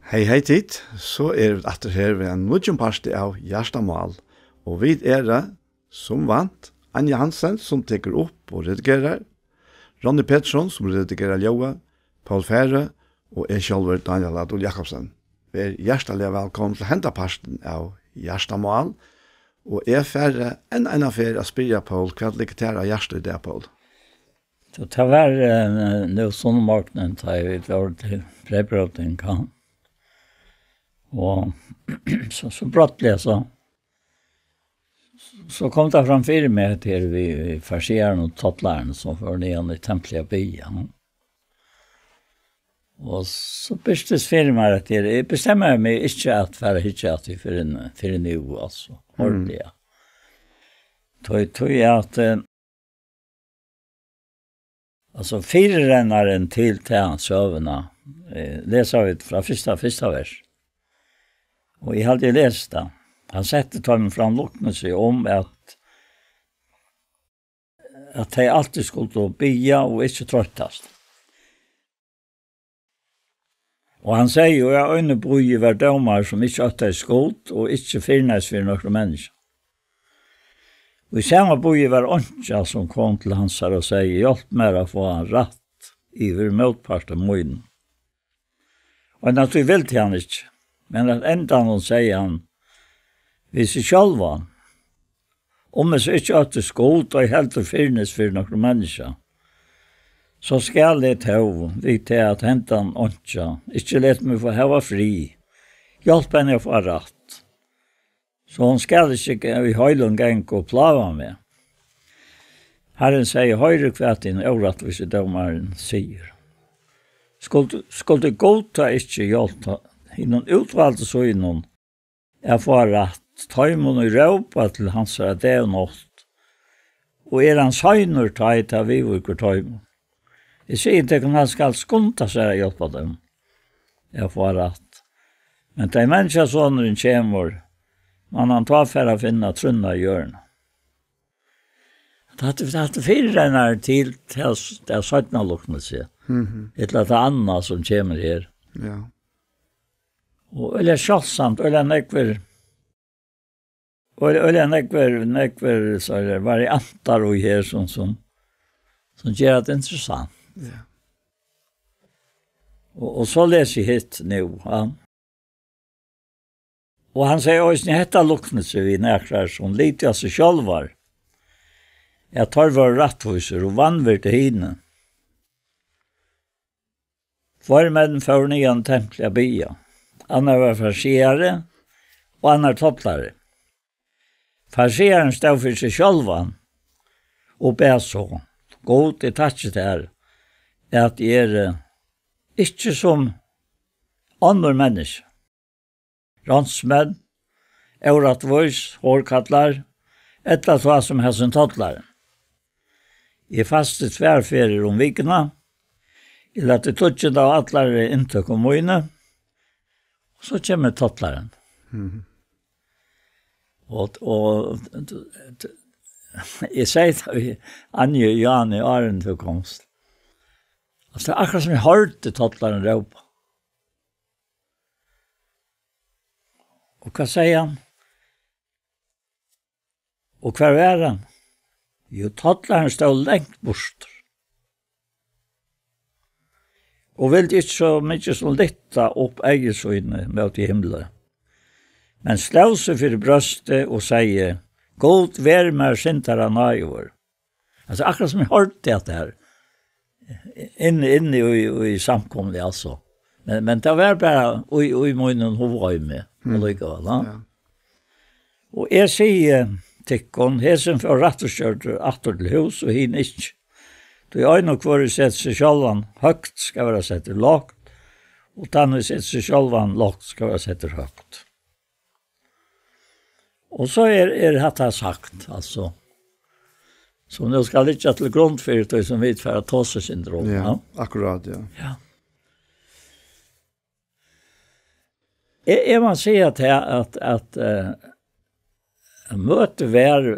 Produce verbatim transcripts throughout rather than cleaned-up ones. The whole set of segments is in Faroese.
Hey, hey tit, so eru vit aftur her við einum nýggjum parti av Hjartamál. Og vit eru, sum vant, Anja Hansen, sum tekur upp og redigerar, Ronny Petersson, sum redigerar ljóðið, Poul Færø og eg sjálvur, Dánjal á Dul Jakobsen. Ver hjartaliga vælkomin til henda partin av Hjartamál. Og eg fari enn eina ferð at spyrja Poul, hvat liggur tær á hjarta í dag, Poul? So tað var, eh, nú sunnumorgunin, tá eg vit vóru til breyðbróting, ja. Og so, so brádliga so, so kom tað fram fyri meg, at her við, við farseran og tollaran, sum fóru niðan í templið at biðja, ja. Og so birtist fyri mær, at her, eg bestemmi meg ikki at fara at hyggja at tí fyrr enn, fyrr enn nú, altso, Mm. ordiliga. Tí, tí at, eh, Altso, fyrirennarin til ta søguna, eh, lesa vit frá fyrsta, fyrsta vers. Og eg haldi, eg lesi tað. Hann setti teimum fram líknilsi um, at, at tey altíð skuldu biðja og ikki troyttast. Og hann segði, og í einum býi var dómari, sum ikki óttaðist Gud og ikki fyrnaðist fyri nøkrum menniskja. Og í sama býi var einkja, sum kom til hansara og segði, hjálp mær at fáa rætt yvir mótparti mínum. Og enn at tí vildi hann ikki, men at endanum segði hann við seg sjálvan, um eg so ikki óttist Gud, ei heldur fyrnist fyri nøkrum menniskja, so skal eg tó, við tað at hendan einkja ikki letur meg fáa hava frið, hjálpa henni at fáa rætt, so hon skal ikki í heilum ganga og plága meg. Harrin segði, hoyr, hvat hin órættvísi dómarin sigur. Skuldi, skuldi Gud tá ikki hjálpa hinum útvaldu sínum at fáa rætt, teimum, ið rópa til hansara dag og nátt, og er hann seinur, tá ið tað viðvíkur teimum. Eg sigi tykkum, hann skal skunda sær at hjálpa teimum at fáa rætt. Men tá ið Menniskjusonurin kemur, man hann tá fara at finna trúnna á jørðini? Hatta, hatta er fyrirennarin til tað, tað seinna líknilsið. Mhm. Ella tað annað sum kemur her. Ja. Og, ella sjáldsamt, ella nógvir, og, ella nógvir, nógvir, so er tað variantar í her sum, sum, sum ger tað interessant. Ja. Og, og so lesi eg hitt nú, ja. Og hann segði eisini hetta líknilsið við nakrar, sum litu á seg sjálvar, at teir vóru rættvísir og vanvirdu hini. Tveir menn fóru niðan í templið at biðja. Annar var farseari og annar tollari. Farsearin stóð fyri seg sjálvan og bað so: Gud, eg takki tær, at eg eri ikki sum onnur menniskju, ránsmenn, órættvís, hórkallar, ella tá sum hasin tollarin. Eg fasti tvær ferðir um vikuna, eg lati tíggjunda av allari inntøku míni, og so kemur tollarin. Mhm. Og, og, eg segði tað við Anju og Jan, áðrenn tú komst. Altso, tað er akkurát sum eg hoyrdi tollaran rópa. Og hvat segði hann? Og hvar var hann? Jú, tollarin stóð langt burtur og vildi ikki so mikið sum lyfta upp eygu síni móti himli, men sló seg fyri brjóstið og segði: Gud, ver mær syndara náðigur. Altso, akkurát sum eg hoyrdi hatta her, inni, inni í, í samkomuni, altso. Men, men tað var bara í, í mínum hugheimi, Mm. allíkavæl, ja. Ja. Og eg sigi tykkum, hesin fór rætturstjørdur aftur til hús, og hin ikki. Tí ein og hvør, ið setir seg sjálvan høgt, skal vera settur lágt, og tann, ið setir seg sjálvan lágt, skal vera settur høgt. Og so er, er hatta sagt, altso. Sum nú skal liggja til grund fyri tí sum vit fara at tosa eitt sindur um, Ja, ja. akkurát, ja. Ja. Eg, eg má siga at, at, at, eh, møtið var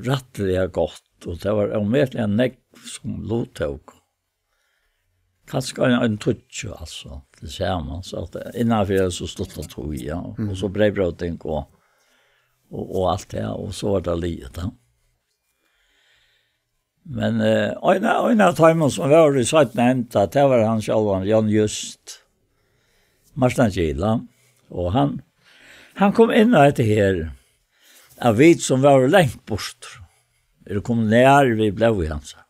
rættiliga gott, og tað var ómetaliga nógv sum luttók. kanska ein, ein tíggju, altso, til saman, so at innanfyri so stutt at tog, ja, og so breyðbróting og, og, og alt det, og so var det liðugt, ja. Men, eh, ein av, ein av teimum, sum var í seinna enda, det var hann sjálvan, Jan Just Marstangila, og hann, hann kom inn á hetta her, at vit, sum vóru langt burtur, eru komin nær við blóði hansara.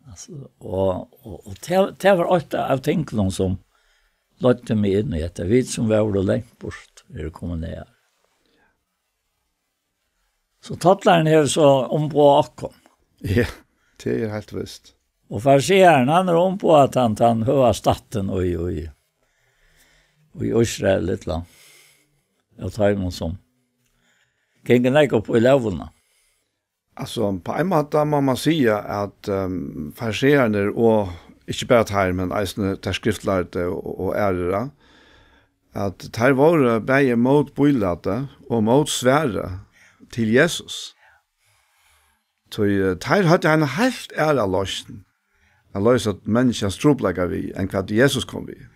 Altso, og, og, og tað, tað var eitt av tingunum, sum leiddi meg inn í hetta. Vit, sum vóru langt burt, eru komin nær. So tollarin hevur so umboðað okkum. Ja, tað er heilt vist. Og farisearin, hann er umboðað tann, tann høga stattin í, í, í Ísrael, ella av teimum, sum gingu nógv upp í lógina. Altso, á ein máta má man siga, at, ehm, fariseararnir, og ikki bara teir, men eisini teir skriftlærdu og, og aðrir, at teir vóru bæði mót bílæti og mót svari til Jesus. Tí, eh, teir høvdu eina heilt aðra loysn at loysa menniskjans trupulleika við, enn hvat Jesus kom við.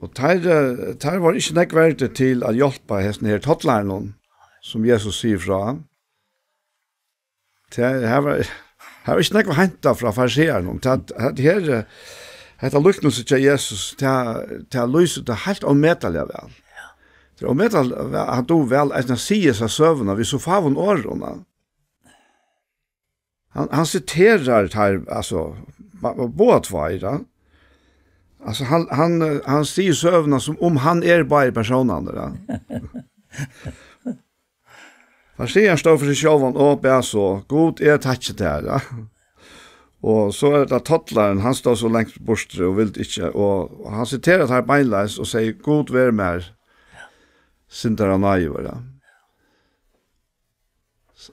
Og teir, eh, teir vóru ikki nógv verdir til at hjálpa hesum her tollaranum, sum Jesus sigur frá. Tað, her var, her var ikki nógv at heinta frá farisearunum. Tað, tað her, eh, hetta líknilsi hjá Jesus, tað, tað lýsir tað heilt ómetaliga væl. Tað er ómetaliga væl, hann dugir væl eisini at siga hesa søguna við so fáum orðum, ja. Hann, hann siterar teir, altso, ba-, báðar tveir, ja. Altso, hann, hann, eh, hann sigur søguna, sum um hann er báðir persónarnir, ja. Farisearin stóð fyri seg sjálvan og bað so: Gud, eg takki tær, ja. Og so er tað tollarin, hann stóð so langt burtur og vildi ikki, og hann siterar teir beinleiðis og sigur: Gud, ver mær syndara náðigur, ja.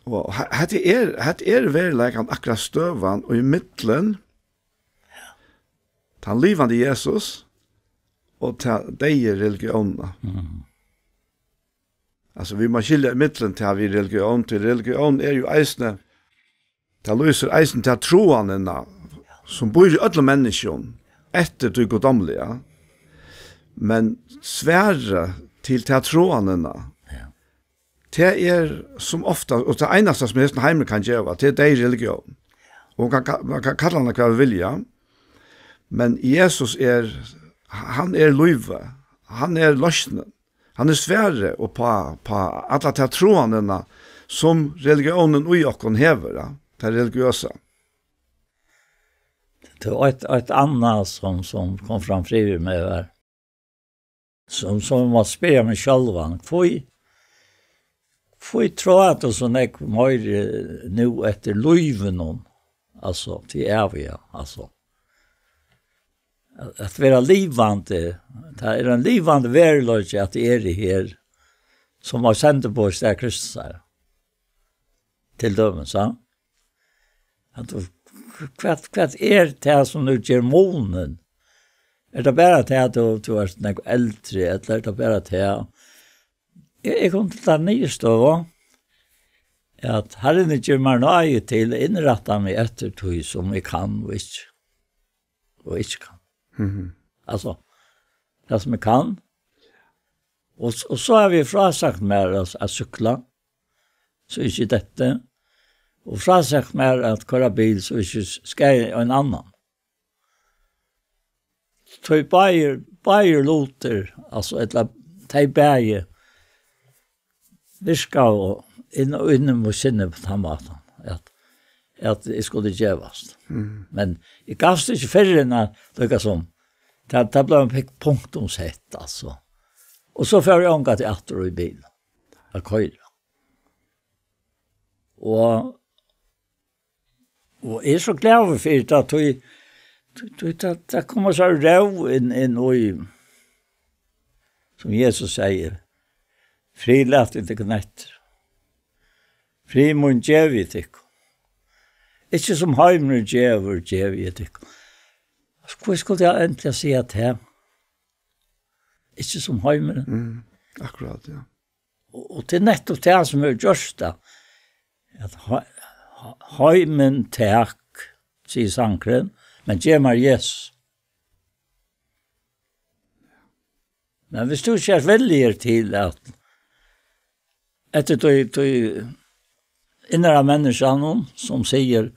Og he-, hetta er, hetta er veruleikin, akkurát støðan í millum tann livandi Jesus og ta deyðu religiónina. Mhm. Altso, vit mugu skilja í millum tað við religión, tí religión er jú eisini, tað lýsir eisini ta trúanina, sum býr í øllum menniskjum, eftir tí guddómliga. Men svarið til ta trúanina, ja, tað er sum ofta, og tað einasta, sum hesin heimur kann geva, tað er deyð religión. Og man kann ka-, man kann kalla hana hvat man vil, ja. Men Jesus er, hann er lívið, hann er loysnin, hann er svarið uppá, uppá alla ta trúanina, sum religiónin í okkum hevur, ja, tað religiøsa. Tað var eitt, eitt annað, sum, sum kom fram fyri meg, var, sum, sum eg má spyrja meg sjálvan, hví, hví tráar tú so nógv meiri nú eftir lívinum, altso, tí æviga, altso. At, at vera livandi, tað er ein livandi veruleiki, at eg eri her, sum var sendiboði í stað Kristus her. Til dømis, ja. At tú, hvat, hvat er tað, sum nú ger munin? Er tað bara tað, at tú, tú ert nógv eldri, ella er tað bara tað? Eg, eg kom til ta niðurstøðu, at Harrin ger mær náði til at innrætta meg eftir tí, sum eg kann og ikki, og ikki kann. Mhm. Altso, tað sum eg kann. Og s-, og so havi eg frásagt mær at, at súkkla, so ikki detti, og frásagt mær at koyra bil, so ikki s-, skaði ein annan. Tí báðir, báðir lutir, altso, ella tey bæði, virkaðu inn, inn í mítt sinni á tann mátan, at, at eg skuldi gevast. Mm. Men eg gavst ikki fyrr enn at, líka sum, tað, tað bleiv ein pik-, punktum sett, altso. Og so fór eg ongantíð aftur í bil at koyra. Og, og eg eri so glaður fyri tað, tí, tí, tí tað, tað kom so ró inn, inn í, sum Jesus sigur: Frið lati eg tykkum eftir. Frið mín gevi eg tykkum. Ikki sum heimurin gevur, gevi eg tykkum. Hví skuldi eg endiliga siga tað? Ikki sum heimurin. Mm, akkurát, ja. Og, og tað er nettupp tað sum hevur gjørt tað, at hei-, Heimin tak, sigur sangurin, men gev mær Jesus. Men viss tú ikki ert villigur til at, eftir tí, tí innra menniskjanum, sum sigur,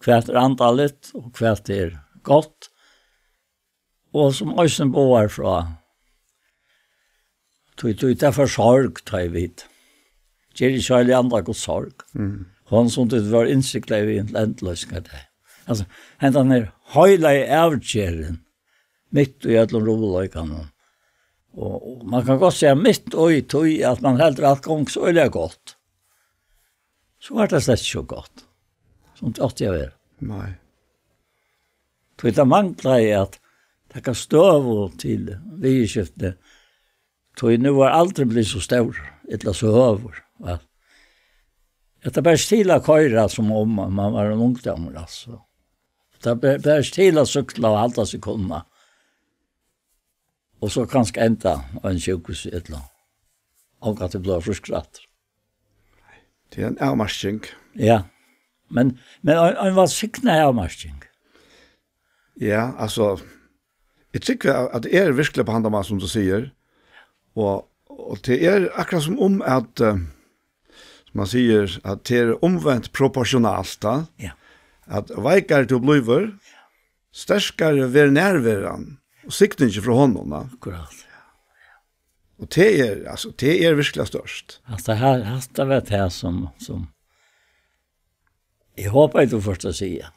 hvat er andaligt og hvat er gott, og sum eisini boðar frá, tí, tí tað er for sorg, tá eg vit. Ger ikki Heilaga Anda Guds sorg. Mm. Hon sum tit var innsiklað við til endaloysningar tey. Altso, hendan her heilagi avgerðin, mitt í øllum ruðuleikanum. Og, og man kann gott siga, mitt í tí at man heldur alt gongur so øgiliga gott, so var tað slett ikki so gott, sum tað átti at vera. Nei. Tí tað manglaði at taka støðu til viðurskiftini, tí nú var aldurin blivin so stórur, ella so høgur, at hetta ber ikki til at koyra sum um man var ein ungdómur, altso. Tað ber, ber ikki til at súkkla og halda seg kunna. Og so kanska enda á einum sjúkrahúsi ella ongantíð blíva frískur aftur. Tað er ein avmarking. Ja. Men, men ein, ein vælsignað avmarking. Ja, altso, eg trúgvi, at tað er veruliga á handan mátan, sum tú sigur. Og, og tað er akkurát sum um at, eh, sum man sigur, at tað er umvent proporsjonalt, tá. Ja. At veikari tú blívur, sterkari verður nærveran og signingin frá honum, tá. Akkurát. Og tað er, altso, tað er veruliga stórt. Altso, tað her, hatta var tað sum, sum eg hopaði, tú fórt at siga.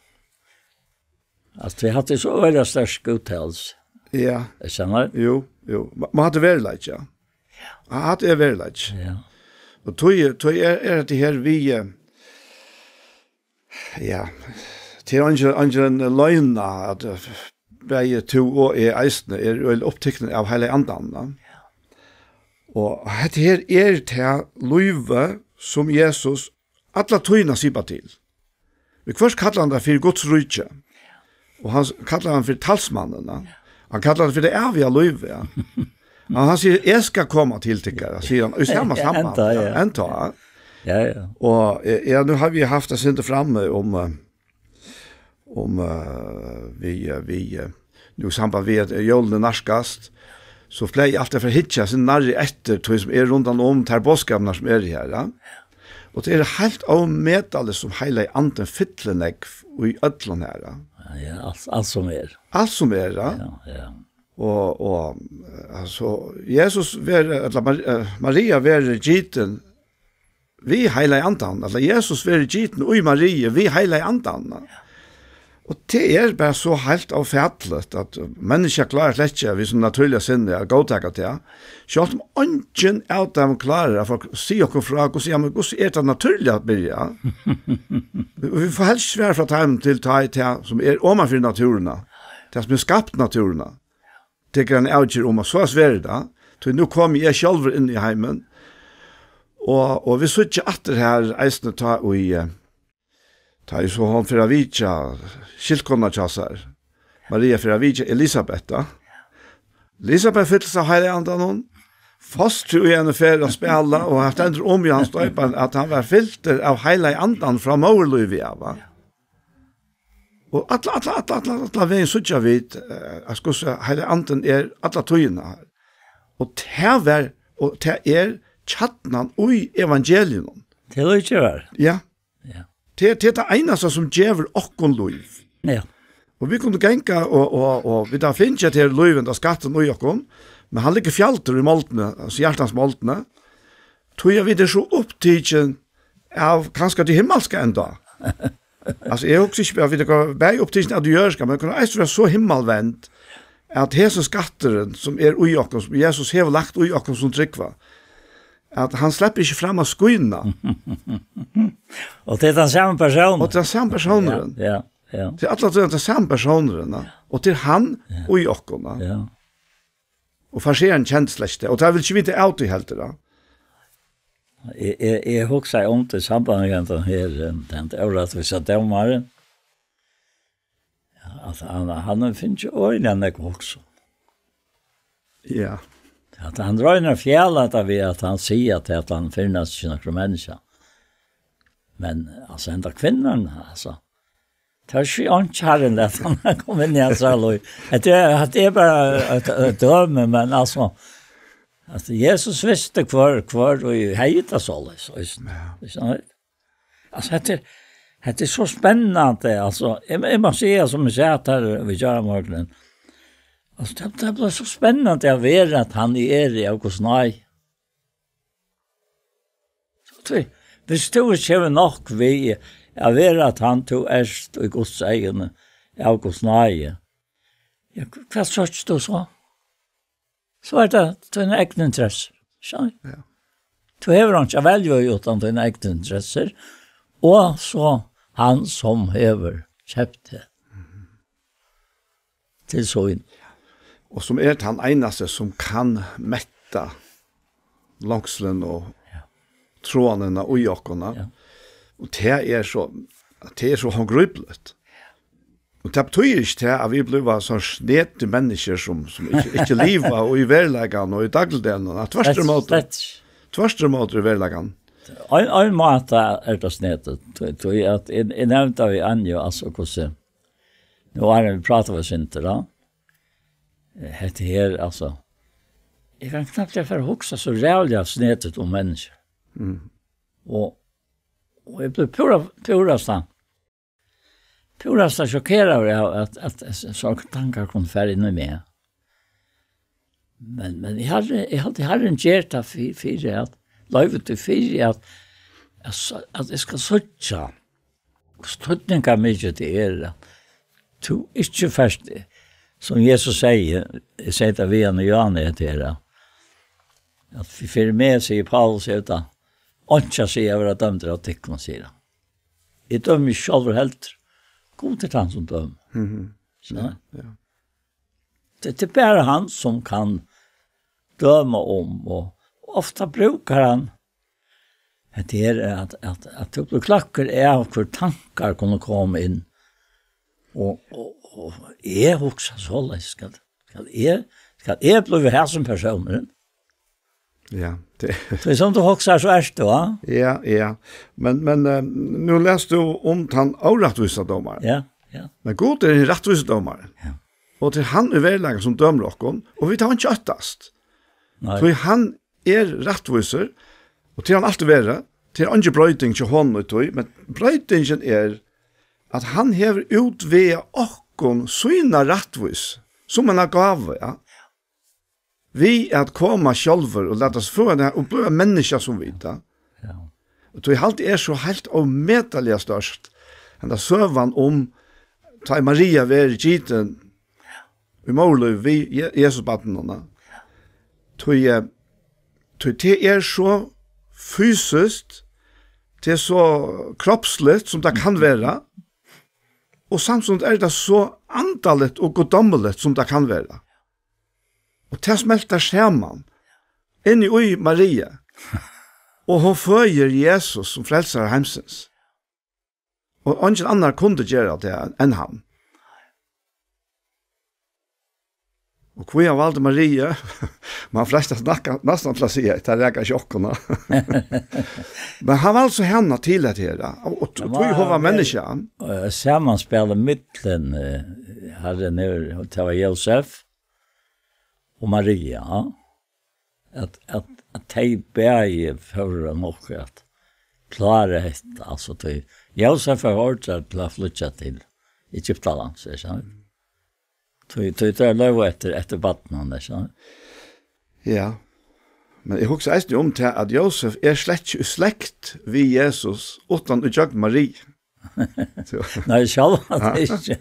Altso, tað hevði so øgiliga sterkt úttals. Ja. Eg skilji. Jú, jú. Ma-, man hevði veruleika, ja. Ja, tað er veruleiki. Ja. Og tí, tí er, er tað her við, eh, ja, tað er eingin, eingin løgn, at, eh, bæði tú og eg eisini eru øgiliga upptiknir av Heilaga Andanum, tá. Og hetta her er tað lívið, sum Jesus alla tíðina sipar til. Viðhvørt kallar hann tað fyri Guds ríki. Og hann s-, kallar hann fyri talsmannin, ja. Hann kallar hann fyri tað æviga lívið, ja. Men hann sigur, "Eg skal koma til tykkara," sigur hann, í sama Ja, samband, enda, ja, ja. Enda, ja. Ja, ja. Og, eh, ja, nú hava vit havt eitt sindur frammi um, eh, um, eh, við, eh, við, eh, nú í samband við, at jólini nærkast, so plagi eg altíð at fara at hyggja so nærri eftir tí sum er rundan um, tær boðskapirnar sum eru her, ja. Og tað er heilt ómetaligt, sum Heilagi Andin fyllir nógv í øllum her, ja. Ja, ja, alt, alt sum er. Alt sum er, ja. Ja, ja. Og, og, eh, altso, Jesus verður, ella Mar-, eh, Maria verður gitin við Heilaga Andan, ella Jesus verður gitin í Maria við Heilaga Andan. Og tað er bara so heilt ófatiligt, at menniskjað klárar slett ikki við sínum natúrliga sinni at góðtaka tað. Sjálvt um eingin av teimum klárar at fólk siga okkum frá, hvussu, ja, men hvussu er tað natúrliga at byrja? Og vit fáa helst svar frá teimum til tá í tað, sum er oman fyri náttúruna, tað, sum er skapt náttúruna. Tekur eina avgerð um, at soleiðis verður tað, tí nú komi eg sjálvur inn í heimin, og, og vit síggja aftur her eisini tá í, eh, tá ið so hon fer at vitja skyldkonuna hjá sær, Maria fer at vitja Elisabet, tá. Elisabet fyllist av Heilaga Andanum, fostrið í henni fer at spæla, og hann stendur um Jóhannes Doyparan, at hann var fyltur av Heilaga Andanum frá móðurlívi av, va? Og alla, alla, alla, alla, alla vegin síggja vit, eh, at hvussu Heilagi Andin er alla tíðina her. Og tað var, og tað er kjarnan í evangelium. Tað er lítið væl. Ja. Ja. Tað, tað er tað einasta sum gevur okkum lív. Ja. Og vit kunnu ganga og, og, og vit hava fingið til lívið, tað skattin í okkum, men hann liggur fjaldur í moldini, altso hjartans moldini. Tí at vit eru so upptikin av kanska tí himmalska enda. Altso, eg hugsi ikki bara, at vit eru bæði upptikin av tí jørðiska, men kunnu eisini vera so himmalvend, at hesin skatturin, sum er í okkum, sum Jesus hevur lagt í okkum sum trúgva, at hann sleppur ikki fram at skína. Og tað er tann sami persónurin. Og tað er tann sami persónurin. Ja, ja, ja. Tað er alla tíðina tann sami persónurin, ja. Og tað er hann Ja. í okkum, ja. Ja. Og fariseararnir kendu slett tað, og teir vildu ikki vita av tí heldur, ja. Eg, eg, eg hugsaði um tað í samband við hendan her, eh, tann órættvísa dómarin. Ja, at hann, hann hevur fingið øgiliga nógv hugsan. Ja. At hann roynir at fjala tað við, at hann sigur, at, at hann fyrnast ikki nøkrum menniskja. Men, altso, henda kvinnan, altso, tað er ikki, ikki Harrin læt hana koma inn í hansara lív. Hetta er, hetta er bara eitt, eitt dømi, men, altso, at Jesus visti hvør, hvør og hevði tað soleiðis, og, Ja. Altso, hetta er, hetta er so spennandi, altso, eg, eg má siga, sum eg sat har í gjár morgun, altso, tað, tað bleiv so spennandi at vera tann eg eri av Guds náði. So, tí, viss tú ikki hevur nokk við at vera tann tú ert í Guds eygum av Guds náði, ja, hvat søkir tú so? So er tað tínar egnu interessir. So. Ja. Tú hevur einki at velja í uttan tínar egnu interessir. Og so hann sum hevur keypt teg til sín. Og sum er tann einasti, sum kann metta longslin og Ja. tráanina í okkum. Ja. Og tað er so, tað er so handgrípiligt. Og tað betýðir ikki tað, at vit blíva so snetug menniskju, sum, sum ikki, ikki liva og í veruleikanum og í dagligdegnum. At tvørturímóti, Slett, slett. tvørturímóti í veruleikanum. Ein, ein máta er tað snetut. Tí, tí at eg, eg nevndi við Anju, altso, hvussu, nú har vit prata við Sindur, da. Hetta her, altso, eg kann knappliga fara at hugsa so ræðuliga snetut um menniskju. Mm. Og, og eg bleiv púra, púrasta, púrasta sjokkeraður av, at, at, at so tankar kunnu fara inn í meg. Men, men eg haldi, eg haldi, Harrin ger tað fyri, fyri at, loyvir tí fyri at, at, so- at eg skal síggja, hvussu týdningarmikið tað er, at tú ikki fert, sum Jesus segði, eg segði tað við hann í Jóhannes, hetta her, at fyri meg, sigur Paulus, er tað einki at siga at vera dømdur av tykkum, sigur hann. Eg dømi ikki sjálvur heldur. Gud er tann, sum dømir. Mhm. Ja, ja. Tað, tað er bara hann, sum kann døma um, og ofta brúkar hann hetta her, at, at, at tú blívur kløkkur av, hvør tankar kunnu koma inn. Og, og, og eg hugsi soleiðis, skal, skal eg, skal eg blíva hasin persónurin? Ja, tað Tí sum tú hugsar, so ert tú, ha? Ja, ja. Men, men, eh, nú lest tú um tann órættvísa dómaran. Ja, ja. Men Gud er hin rættvísi dómarin. Ja. Og tað er hann í veruleikanum, sum dømir okkum, og vit hava einki at óttast. Nei. Tí hann er rættvísur, og tað er hann altíð verið. Tað er eingin broyting hjá honum í tí, men broytingin er, at hann hevur útvegað okkum sína rættvísi, sum eina gávu, ja. Við at koma sjálvur og lata seg føða og blíva menniskja sum vit, ja. Ja. Og tí haldi eg er so heilt ómetaliga stórt, henda søgan um, tá Maria verður gitin í móðurlív við Je-, Jesusbarninum, ja. Tí, eh, tí tað er so fysiskt, tað er so kropsligt, sum tað kann vera, og samstundis er tað so andaligt og guddómligt, sum tað kann vera. Og tað smeltar saman inni í Maria. Og hon føðir Jesus sum frelsara heimsins. Og eingin annar kundi gera tað enn hann. Og hví hann valdi Maria, man freistar snakka, næstan til at siga, tað rakar ikki okkum. Men hann valdi so hana til at her, og, og Ja, tí hon var men, menniskja. eh, samanspæla millum, eh, Harrin hevur, tað var Jósef og Maria, at, at, at tey bæði fóru nokk at klára hetta, altso, tí Jósef hevur ordrað til at flýggja til Egyptalands, ikki sant? Tí, tí tey lógu eftir, eftir barninum, ikki sant? Ja. Men eg hugsi eisini um tað, at Jósef er slett ikki í slekt við Jesus uttan í gjøgnum Maria. So. Nei, sjálvandi ikki.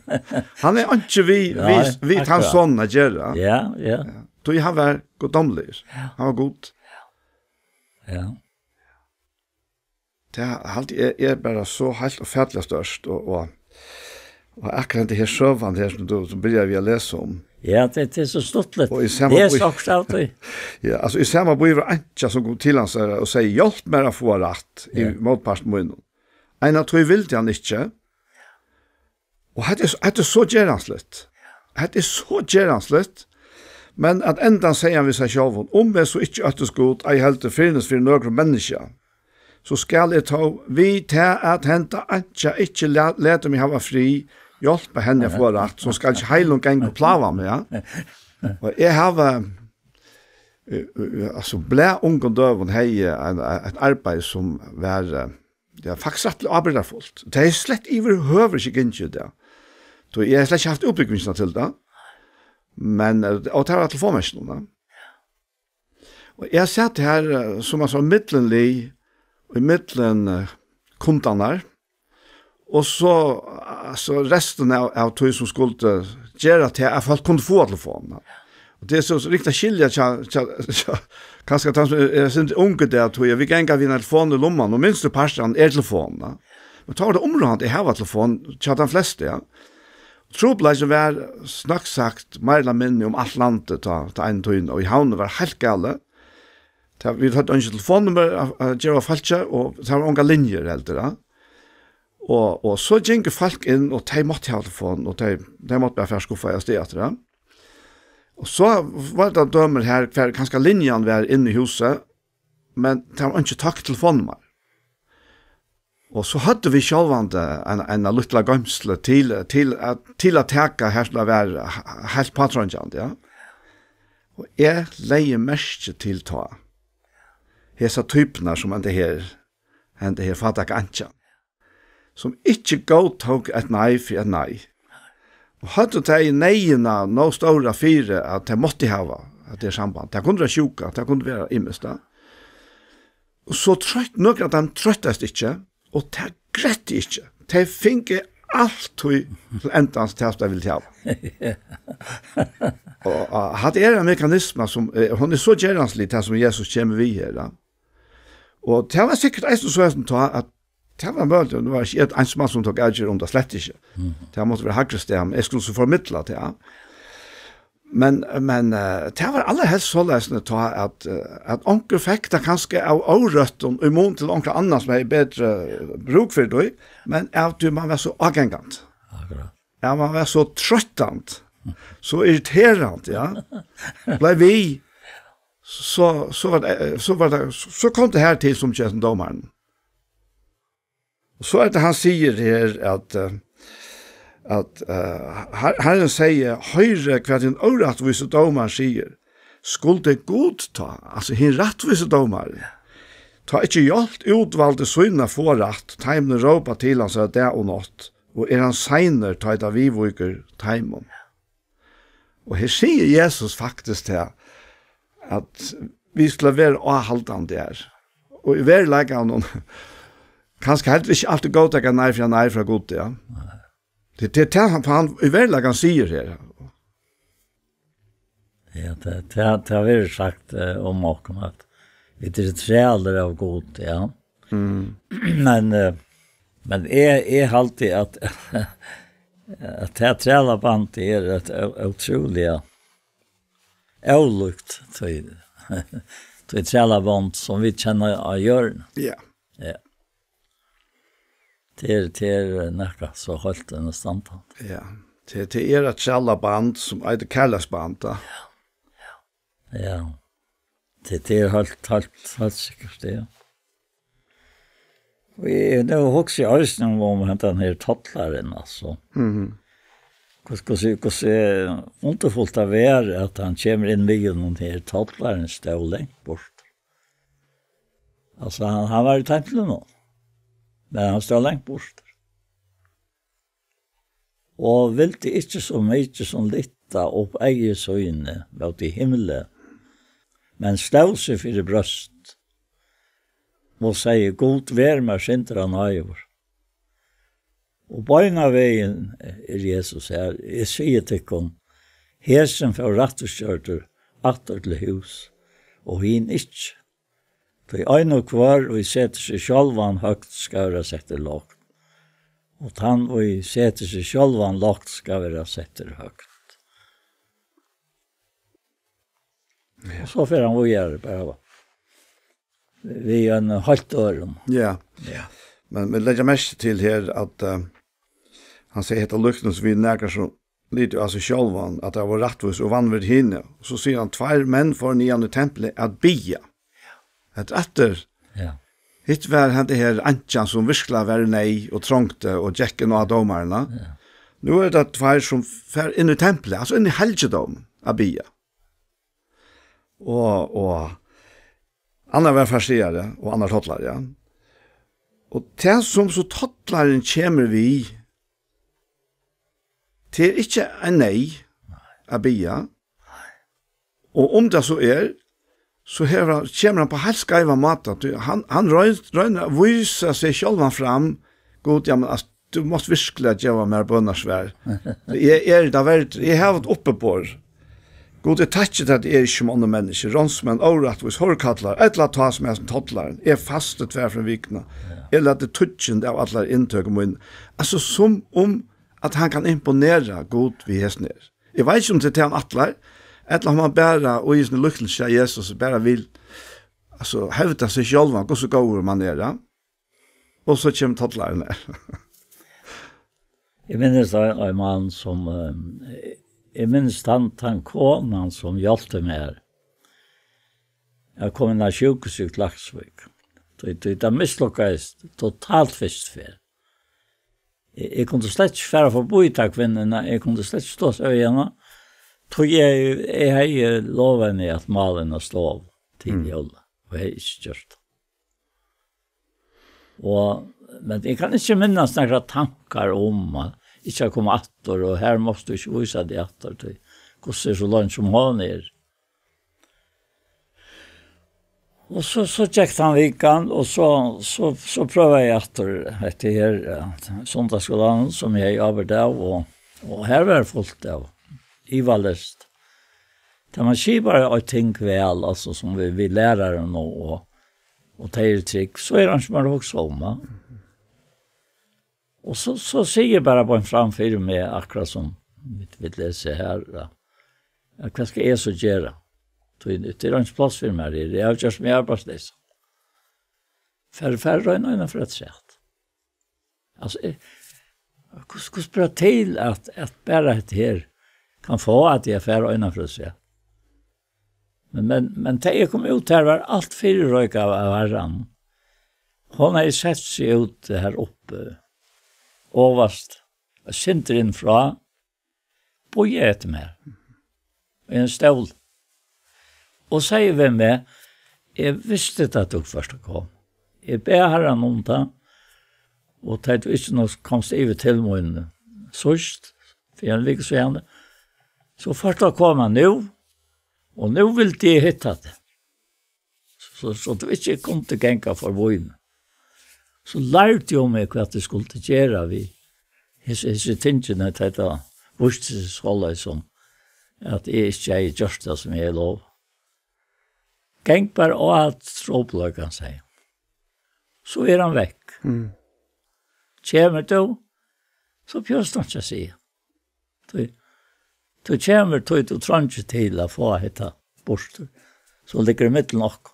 Hann er ikki við, Nei, við, við tann akkurát. Sonin at gera. Ja, ja. Ja. Tí hann var guddómligur. Ja. Hann var Gud. Ja. Tað haldi eg er bara so heilt ófatiliga stórt, og, og, og akkurát henda her søgan her, sum tú, sum byrjar við at lesa um. Ja, tað, tað er so stuttligt. Og í sama Tað er bý- so okkurt av tí. Ja, altso, í sama býi var einkja, sum kom til hansara og segði: "Hjálp mær at fáa rætt í Ja. mótpart mínum." Eina tíð vildi hann ikki. Og hetta er, hetta er so gerandisligt. Hetta er so gerandisligt. Men at endan segði hann við seg sjálvan: "Um eg so ikki óttist Gud, ei heldur fyrnist fyri nøkrum menniskja, so skal eg tó við tað at henda anki ikki la-, lata meg hava frið, hjálpa henni at fáa rætt, so skal ikki heilin ganga og plága meg, ja. Og eg havi, eh, eh, altso, bleiv ungum døgum hevði ein, eitt arbeiði sum var, eh, ja, faktiskt rættiliga ábyrgdarfult. Tað er slett yvirhøvur ikki gingið í dag. Tí eg hevði slett ikki havt útbúgvingina til tað. Men, eh, og tað var telefonmerkinum, da. Og eg sat her, eh, sum ein sånn millumlið, í millum, eh, kundarnar, og so, eh, so restin av, av tí sum skuldi gera til at fólk kundu fáa telefon. Og tað er so, so ringt at skilja, tja, tja, tja, kanska tann sum er, er sindur ungur, tað er at tí, ja, vit ganga við ein telefon í lumman, og minstu parturin er telefon, ja. Men tá var tað umráðandi at hava telefon, tja, tann flesti, ja. Trupulleikin var, snakk sagt, meir ella minni um alt landið, tá, tá ein tíð, og í Havn var heilt galið. Tá, vit høvdu eingin telefonnummar at, at geva fólki, og tað var ongar linjur heldur, ja. Og, og so gingu fólk inn, og tey máttu hava telefon, og tey, tey máttu bara fara skuffa av stað aftur, ja. Og so var tað dømir her, hvar kanska linjan var inn í húsið, men tað var einki takt telefonnummar. Og so høvdu vit sjálvandi ein, ein lítla goymslu til, til at, til at taka her sum tað var heilt påtreingjandi, ja. Og eg legði merki til tá. Hesa typurnar sum henda her, henda her fátæka ankjan, sum ikki góðtók eitt nei fyri eitt nei. Og høvdu tey neyðina nóg stóra fyri, at tey máttu hava, at tað er samband. Tað kundi vera sjúka, tað kundi vera ymiskt, ja. Og so troytt, nøkur av teim troyttast ikki, og tað grettu ikki. Tey fingu altíð til endans tað, sum tey vildu hava. Og, og hatta er ein mekanisma, sum, eh, hon er so gerandislig, tað sum Jesus kemur við her, ja. Og tað var sikkurt eisini so, sum tá, at tað var møguligt, nú var ikki eg ein sum, sum tók avgerð um tað, slett ikki. Mhm. Tað mátti vera hægri stað, men eg skuldi so formidla tað, ja. Men, men, eh, tað var allarhelst soleiðis, tá at, eh, at onkur fekk tað kanska av órøttum, í mun til onkran annan sum hevði betri, eh, brúk fyri tí, men av tí man var so ágangandi. Akkurát. Ja, man var so troyttandi, so irriterandi, ja. Bleiv við, so, so var tað, eh, so var tað, so, so kom tað her til sum kjent dómarin. Og so er tað, hann sigur her, at, eh, at, eh, Har-, Harrin segði: «Hoyri, hvat hin órættvísi dómarin sigur. Skuldi Gud tá», altso hin rættvísi dómarin, «tá ikki hjálpt útvaldu síni fáa rætt, teimum rópa til hansara dag og nátt, og er hann seinur, tá ið tað viðvíkur teimum?» Og her sigur Jesus faktiskt tað, at vit skulu vera áhaldandi her. Og í veruleikanum, kanska heldur ikki altíð góðtaka nei fyri nei frá Gud, ja. Nei. Tað, tað er tað, hann, hann í veruleikanum sigur her. Ja, tað, tað, tað verður sagt, eh, um okkum, at vit eru trælir av Gud, ja. Mm. Men, eh, men eg, eg haldi, at, at tað trælabandið er eitt ó-, ótrúliga ólíkt tí, tí trælaband, sum vit kenna á jørðini. Ja. Ja. Tað er, tað er nakað so heilt enn standandi. Ja. Tað, tað er eitt trælaband, sum eitur kærleiksband, tá. Ja. Tað, tað er heilt, heilt, heilt sikkurt, ja. Og eg, nú hugsi eg eisini um, um hendan her tollarin, altso. Mhm. Hvussu, hvussu, hvussu undurfult tað var, at hann kemur inn miðjum her, tollarin stóð langt burt. Altso, hann, hann var í templinum, men hann stóð langt burt. Og vildi ikki so mikið sum lyfta upp eygu síni móti himli, men stóð seg fyri bróst og segði: «Gud, ver mær syndara náðugur.» Og beinanvegin er Jesus her. Eg sigi tykkum, hesin fór rættvísgjørdur aftur til hús, og hin ikki. Tí ein og hvør, ið setir seg sjálvan høgt, skal verða settur lágt, og tann, ið setir seg sjálvan lágt, skal verða settur høgt. Ja. Og so fer hann víðari, bara við einum heilt øðrum. Ja. Ja. Men, men leggja merki til her, at, eh, hann sigur, hetta líknist við nakar, sum litu á seg sjálvan, at hann var rættvísur og vanvirdi hini. Og so sigur hann: «Tveir menn fóru niðan í templið at biðja.» Hetta er aftur, ja, Hitt var henda her einkjan, sum virkuliga var í neyð og trongdi og gekk inn á dómararnar. Ja. Nú eru tað tveir, sum fara inn í templið, altso inn í helgidómin, at biðja. Og, og annar var fariseari, og annar tollari, ja. Og tað, sum so tollarin kemur við, tað er ikki ein neyð at biðja. Og um tað so er, so hevur hann, kemur hann á heilt skeivan máta. Tí hann, hann royn-, roynir at vísa seg sjálvan fram. Gud, ja, men, altso, tú mást virkuliga geva mær bønarsvar. Eg eri tað verdur. Eg havi eitt uppiborð. Gud, eg takki tær, at eg eri ikki sum onnur menniskju, ránsmenn, órættvís, hárkallar, ella tá sum hesin tollarin. Eg fasti tvær ferðir um vikuna. Ja. Eg lati tíggjund av allari inntøku míni. Altso, sum um at hann kann imponera Gud við hesum her. Eg veit ikki, um tað er tað, hann ætlar, ella um hann bara, og í síni líknilsi av Jesus, bara vil, altso, hevda seg sjálvan, hvussu góður man er, ja. Og so kemur tollarin her. Eg minnist ein, ein mann, sum, eh, eg minnist hann, tann konan, sum hjálpti mær at koma inn á sjúkrahúsið í Klaksvík. Tí, tí tað mislukkaðist totalt fyrstu ferð. Eg, eg kundi slett ikki fara forbi ta kvinnuna, eg kundi slett ikki tosa við hana. Tí eg, eg hevði lovað henni at mála eina stovu til Mm. jóla, og eg hevði ikki gjørt tað. Og, men eg kann ikki minnast nakrar tankar um at ikki at koma aftur, og her mást tú ikki vísa teg aftur, tí hvussu er so langt sum hon er. Og so, so gekk tann vikan, og so, so, so prøvaði eg aftur hetta her, ja, sunnudagsskúlan, sum eg hevði ábyrgd av, og, og her var fult av, ivaleyst. Tá man skipar eitt ting væl, altso, sum við, við lærarum og, og, og tey eru trygg, so er hann ikki meir at hugsa um, va? Og so, so sigi eg bara beint fram fyri meg, akkurát sum vit, vit lesa her, ja. Ja, hvat skal eg so gera? Tí tað er einki pláss fyri mær her. Eg havi gjørt meg arbeiðsleys. Far, far, royn eina ferð afturat. Altso, eg, hvussu, hvussu ber til at, at bara hetta her kann fáa, at eg fari eina ferð afturat? Men, men, men tá eg kom út her, var alt fyrireikað av, av Harranum. Hon hevði sett seg út her uppi, ovast, eitt sindur inn frá, bíðaði eftir mær í ein stól og segði við meg: "Eg visti, at tú fórt at koma. Eg bað Harran um tað, og tá tú ikki nokk komst yvir til mín síðst, fyri eini viku síðani, so fórt tú at koma nú, og nú vildi eg hitta teg." So, so tú ikki kundi ganga forbi. So lærdi hon meg, hvat eg skuldi gera við hesi, hesi tingini, at hetta vísti seg soleiðis, sum at eg ikki hevði gjørt tað, sum eg hevði lovað. Gang bara á trupulleikan, segði hon. So er hann vekk. Mm. Kemur tú, so behøvist tú ikki at siga. Tú, tú kemur, tí tú treingir til at fáa hetta burtur, sum liggur ímillum okkum.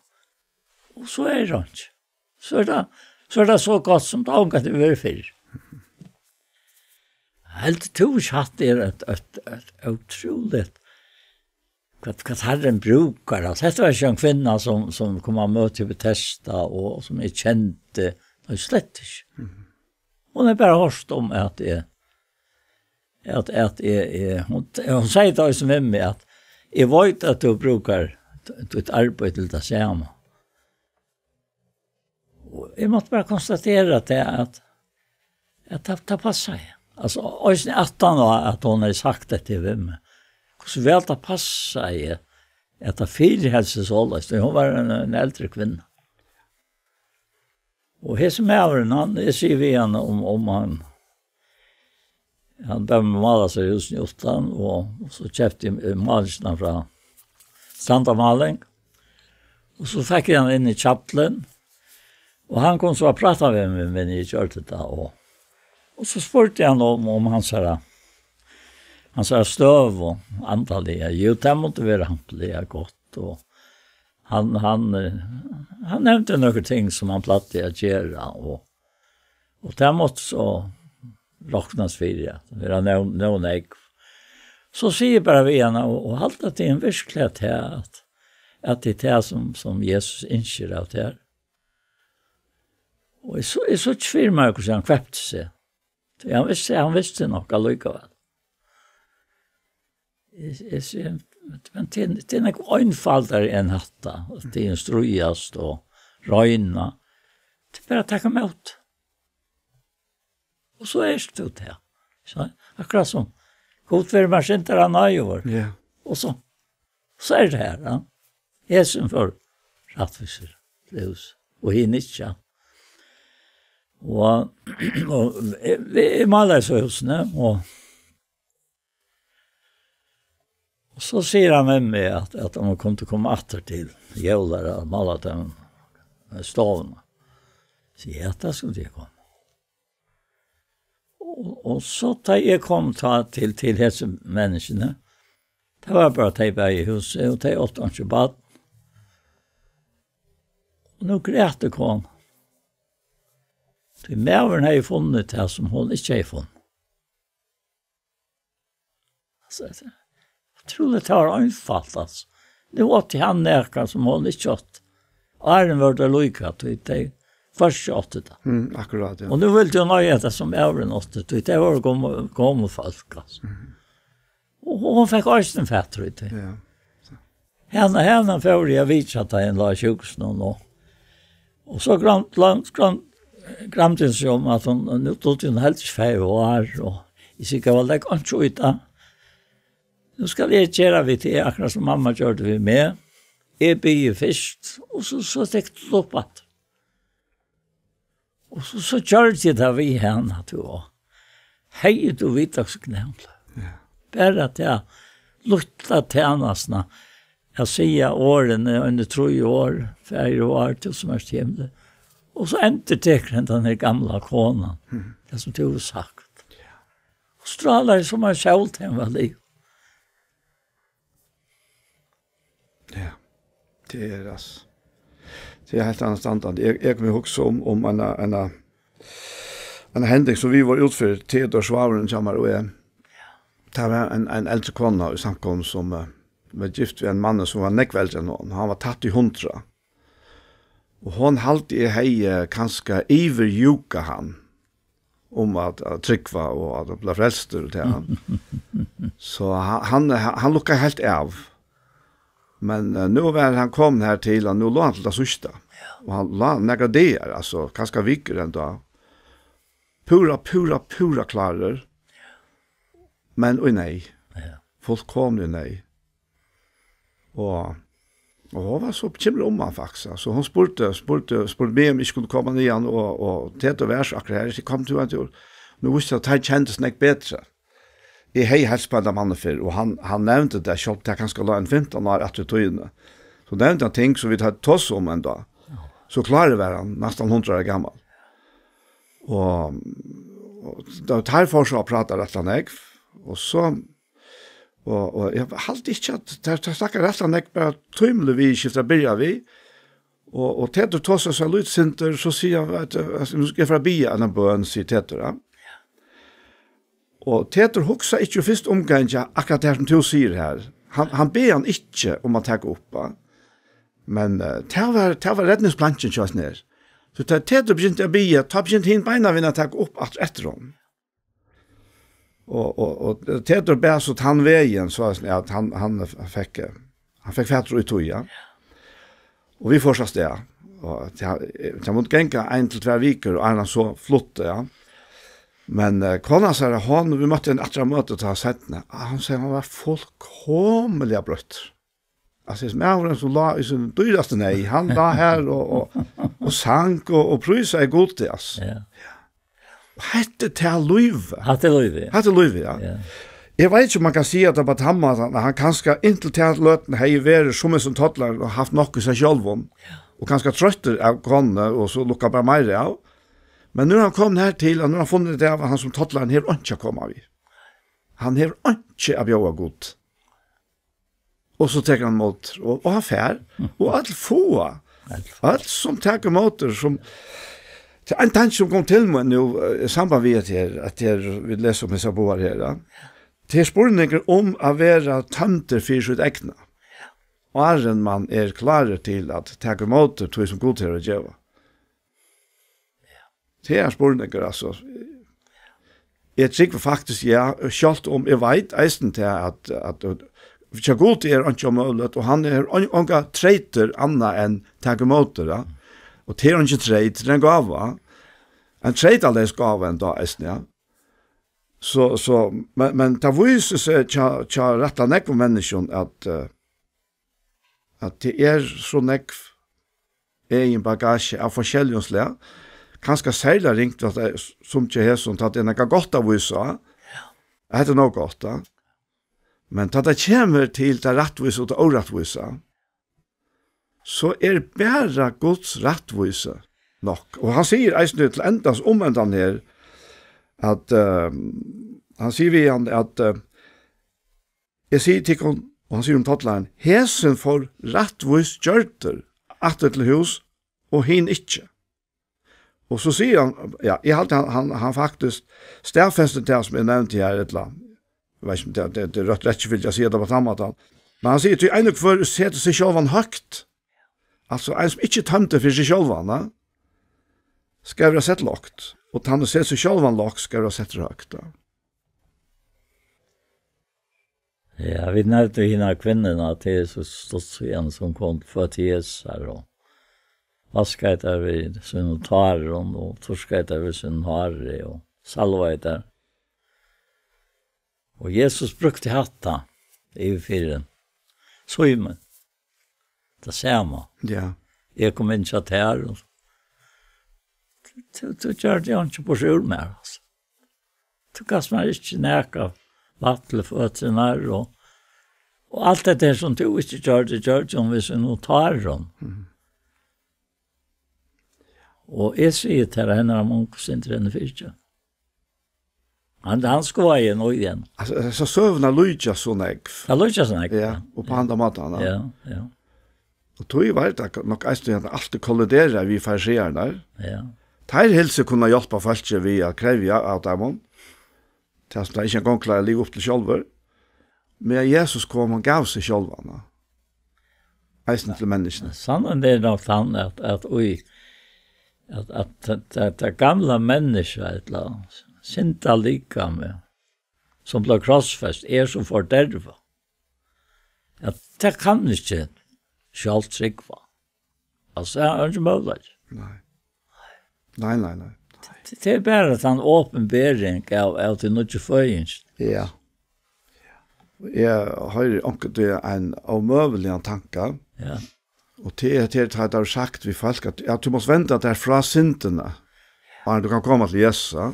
Og so er einki. So er tað, so er tað so gott, sum tað ongantíð hevur verið fyrr. Heldur tú ikki, hatta er eitt, eitt, eitt ótrúligt, hvat, hvat Harrin brúkar? Altso, hetta var ikki ein kvinna, sum, sum kom á møti í Betesda, og sum eg kendi. Nei, slett ikki. Mhm. Hon hevur bara hoyrt um, at eg, at, at eg, eg, hon, hon segði tað eisini við meg, at: "Eg veit, at tú brúkar t-, títt arbeiði til tað sama." Og eg mátti bara konstatera tað, at, at tað, tað passaði. Altso, eisini aftan á, at hon hevði sagt hetta við meg. Hvussu væl tað passaði, at tað fyriheldi seg soleiðis, tí hon var ein, ein eldri kvinna. Og hesin maðurin, hann, eg sigi við hann, um, um hann, hann bað meg mála sær húsini uttan, og, og so keypti eg, eh, málingina frá Strandamáling. Og so fekk eg hann inn í kjallaran, og hann kom so at práta við meg, meðan eg gjørdi tað, og, og so spurdi hann um, um hansara, hansara støðu andaliga. Jú, tað mátti vera hampiliga gott, og hann, hann, eh, hann nevndi nøkur ting, sum hann plagdi at gera, og, og tað mátti so roknast fyri, at vera nóg, nóg nógv. So sigi eg bara við hann: "Og, og halda tygum virkuliga tað, at, at tað er tað, sum, sum Jesus ynskir av tær?" Og eg so, eg so ikki fyri meg, hvussu hann kvepti seg. Tí hann visti, hann visti nokk allíkavæl. Eg, eg sigi, men til, til nógv einfaldari enn hatta, at tey stríðast og royna. Tað er bara at taka ímóti. Og so ert tú tað. So, akkurát sum, Gud veri mær syndara náðigur. Ja. Og so, so er tað her, ja. Hesin fór rættvísur til hús, og hin ikki, ja. Og, og eg, eg, eg málaði so húsini, og, og so sigur hann við meg, at, at hann kundi koma aftur til jóla, at mála teimum, eh, stovuna. So ja, tað skuldi eg koma. Og, og so tá eg kom tá til, til hesi menniskjuni, tað var bara tey bæði í húsi, og tey áttu einki barn. Og nú græt konan. Tí maðurin hevði funnið tað, sum hon ikki hevði funnið. Altso, eg trúði, tað var einfalt, altso. Nú átti hann nakað, sum hon ikki átti. Áðrenn vóru tey líka, tí tey hvørki áttu tað. Mm, akkurát, ja. Og nú vildi hon eiga tað, sum maðurin átti, tí tey vóru gomul, gomul fólk, altso. Mm. Og hon fekk eisini fatur í tí. Ja. Hana, hana fór eg at vitja, tá hon lá á sjúkrahúsinum, og, og so gram-, gram-, gram-, gramdi hon seg um, at hon, nú dugdi hon helst ikki fara í vár, og eg sigi, "Hvat, legg einki í tað. Nú skal eg gera við teg, akkurát sum mamma gjørdi við meg. Eg biði fyrst, og so, so tekur tú upp aftur." Og so, so gjørdi eg tað við hana, tú, og hevði tú vitað, hvussu knæ hon bleiv. Ja. Bara tað, lítla tænastan, at siga orðini, eini trý orð, "Faðir vár, tú sum ert í himli." Og so endurtekur hendan her gamla konan, mhm, tað sum tú hevur sagt. Ja. Og strálar sum ein sól, tá hon var liðug. Ja, tað er, altso, tað er heilt annað standandi. Eg, eg komi at hugsa um, um eina, eina, eina hending, sum vit vóru úti fyri, Theodor, svágurin hjá mær og eg. Tað var ein, ein eldri kona í samkomuni, sum, eh, var gift við ein mann, sum var nógv eldri enn hon. Hann var tætt í hundrað. Og hon haldi, eg hevði kanska yvirjúkað hann um at, at trúgva og at bli frelstur til hann. So ha-, hann, ha-, hann lukkaði heilt av. Men, eh, nú var hann komin her til, og nú lá hann til tað síðsta. Ja. Og hann lá nakrar dagar, altso, kanska vikur enntá. Púra, púra, púra klárur. Men í neyð. Ja. Fullkomiliga í neyð. Og, og hon var so bekymrað um hann, faktiskt. Altso, hon spurdi, spurdi, spurdi meg, um eg ikki kundi koma niðan, og, og Theodor var so akkurát her, so kom tú ein túr. Nú vísti tað, at teir kendust nógv betri. Eg hevði heilsað á hendan mannin fyrr, og hann, hann nevndi tað, sjálvt tað kanska lá ein fimtan ár aftur í tíðini. So nevndi hann ting, sum vit høvdu tosað um enntá. So klárur var hann, næstan hundrað ára gamal. Og, og tá, teir fóru so at práta rættiliga nógv, og so Og, og eg haldi ikki, at tað, tað snakkar rættiliga nógv, bara tímiliga viðurskift at byrja við. Og, og Theodor tosar so lítið sindur, so sigur hann, at, at, "Nú skal eg fara at biðja eina bøn," sigur Theodor, ja. Og Theodor hugsar ikki í fyrstu umgang, ja, akkurát tað her, sum tú sigur her. Hann, hann bað hann ikki um at taka upp, ja. Men, eh, tað var, tað var redningsplankin hjá honum her. So tá Theodor begynti at biðja, tá begynti hin beinanvegin at taka upp aftur eftir honum. Og, og, og Theodor bað so tann vegin, so at, at hann, hann fekk, hann fekk fatur í tí, ja. Og vit fóru so avstað. Og tað, tað mátti ganga ein til tvær vikur, og áðrenn hann so flutti, ja. Men, eh, konan sigur, hon, vit møttu hana aftur á møti, tá seinni. Ah, hon sigur, hann var fullkomiliga broyttur. Altso, hesin maðurin sum lá í sín dýrasta neyð, hann lá her og, og, og sang og, og prísaði Gudi, altso. Ja. Og hetta er tað lívið. Hatta er lívið. Hatta er lívið, ja. Ja. Eg veit ikki, um man kann siga tað á tann mátan, at hann kanska inntil ta løtuna hevði verið sum hesin tollari og havt nokk í sær sjálvum. Ja. Og kanska troyttur av konuni, og so lukkað bara meira av. Men nú er hann komin her til, og nú er hann funnin út av, at hann sum tollari hevur einki at koma við. Hann hevur einki at bjóða Gud. Og so tekur hann ímóti, og, og hann fer, og øll fáa. Øll fáa. Øll sum taka ímóti, sum, tað er ein tanki, sum kom til meg nú, eh, í samband við at her, at her, vit lesa um hesar báðar her, ja. Tað er spurningur um at vera tømdur fyri sítt egna. Áðrenn man er klárur til at taka ímóti tí, sum Gud hevur at geva. Tað er spurningur, altso. Eg trúgvi faktiskt, ja, sjálvt um eg veit eisini tað, at, at, at hjá Gudi er einki ómøguligt, og hann er ein, ongar treytir annað enn taka ímóti, ja. Og tað er eingin treyt, tað er ein gáva. Ein treytaleys gáva enn tá eisini, ja. So, so, men, men tað vísir seg hjá, hjá rættiliga nógvum menniskjum, at, eh, at tað er so nógv egin bagasja av forskelligum slag. Kanska serliga ringt, at tað er sum hjá hesum, tá tað er nakað gott at vísa á. Ja. Hetta er nóg gott, ja. Men tá tað kemur til tað rættvísa og tað órættvísa, so er bara Guds rættvísi nokk. Og hann sigur eisini til endans, um endan her, at, eh, hann sigur við hann at, eh, eg sigi tykkum, og hann sigur um tollaran, hesin fór rættvís gjørdur aftur til hús, og hin ikki. Og so sigur hann, ja, eg haldi, hann, hann, hann faktiskt staðfestir tað, sum eg nevndi her, ella, eg veit ikki, um tað, tað, tað er rætt, rætt ikki vilja siga tað á tann mátan. Men hann sigur, tí ein og hvør setir seg sjálvan høgt. Altso, ein, sum ikki tømdi fyri seg sjálvan, ja, skal vera sett lágt. Og tann, sum setir seg sjálvan lágt, skal vera settur høgt, ja. Ja, vit nevndu hina kvinnuna, tað er so stutt síðan, sum kom til føtur Jesu her, og vaskaði tær við sínum tárum, og turkaði tær við sínum hári, og salvaði tær. Og Jesus brúkti hatta yvirfyri Símun. Tað sama. Ja. Eg kom inn hjá tær, og tú, tú gjørdi einki burtur úr mær, altso. Tú gavst mær ikki nakað vatn til føturnar, og, og alt hetta her, sum tú ikki gjørdi, gjørdi hon við sínum tárum. Mhm. Og eg sigi til hana, hennara mungur, syndir henni fyrigevin. Hann, hann skoðaði hana í hann. Altso, so søgurnar líkjast so nógv. Tað líkjast so nógv. Ja, og á handan mátan, ja. Ja, ja. Og tí var tað nokk eisini, at hann altíð kolliderar við fariseararnar. Ja. Teir hildu seg kunna hjálpa fólki við at krevja av teimum, tað sum teir ikki eingong klára at liva upp til sjálvir. Men Jesus kom, hann gav seg sjálvan, ja. Eisini til menniskjuni. Sannheitin er nokk tann, at, at í, at, at ta, ta, ta gamla menniskja, ella syndalikamið, sum bleiv krossfest, er so fordervað, at tað kann ikki sjálvt trúgva. Altso, tað er ikki møguligt. Nei. Nei, nei, nei. Tað, tað er bara tann opinbering av, av tí nýggju føðing. Ja. Eg hoyri onkuntíð ein ómøguligan tanka. Ja. Og tað er, tað er, tað er sagt við fólk, at, ja, tú mást venda tær frá syndini, áðrenn tú kann koma til Jesus, ja.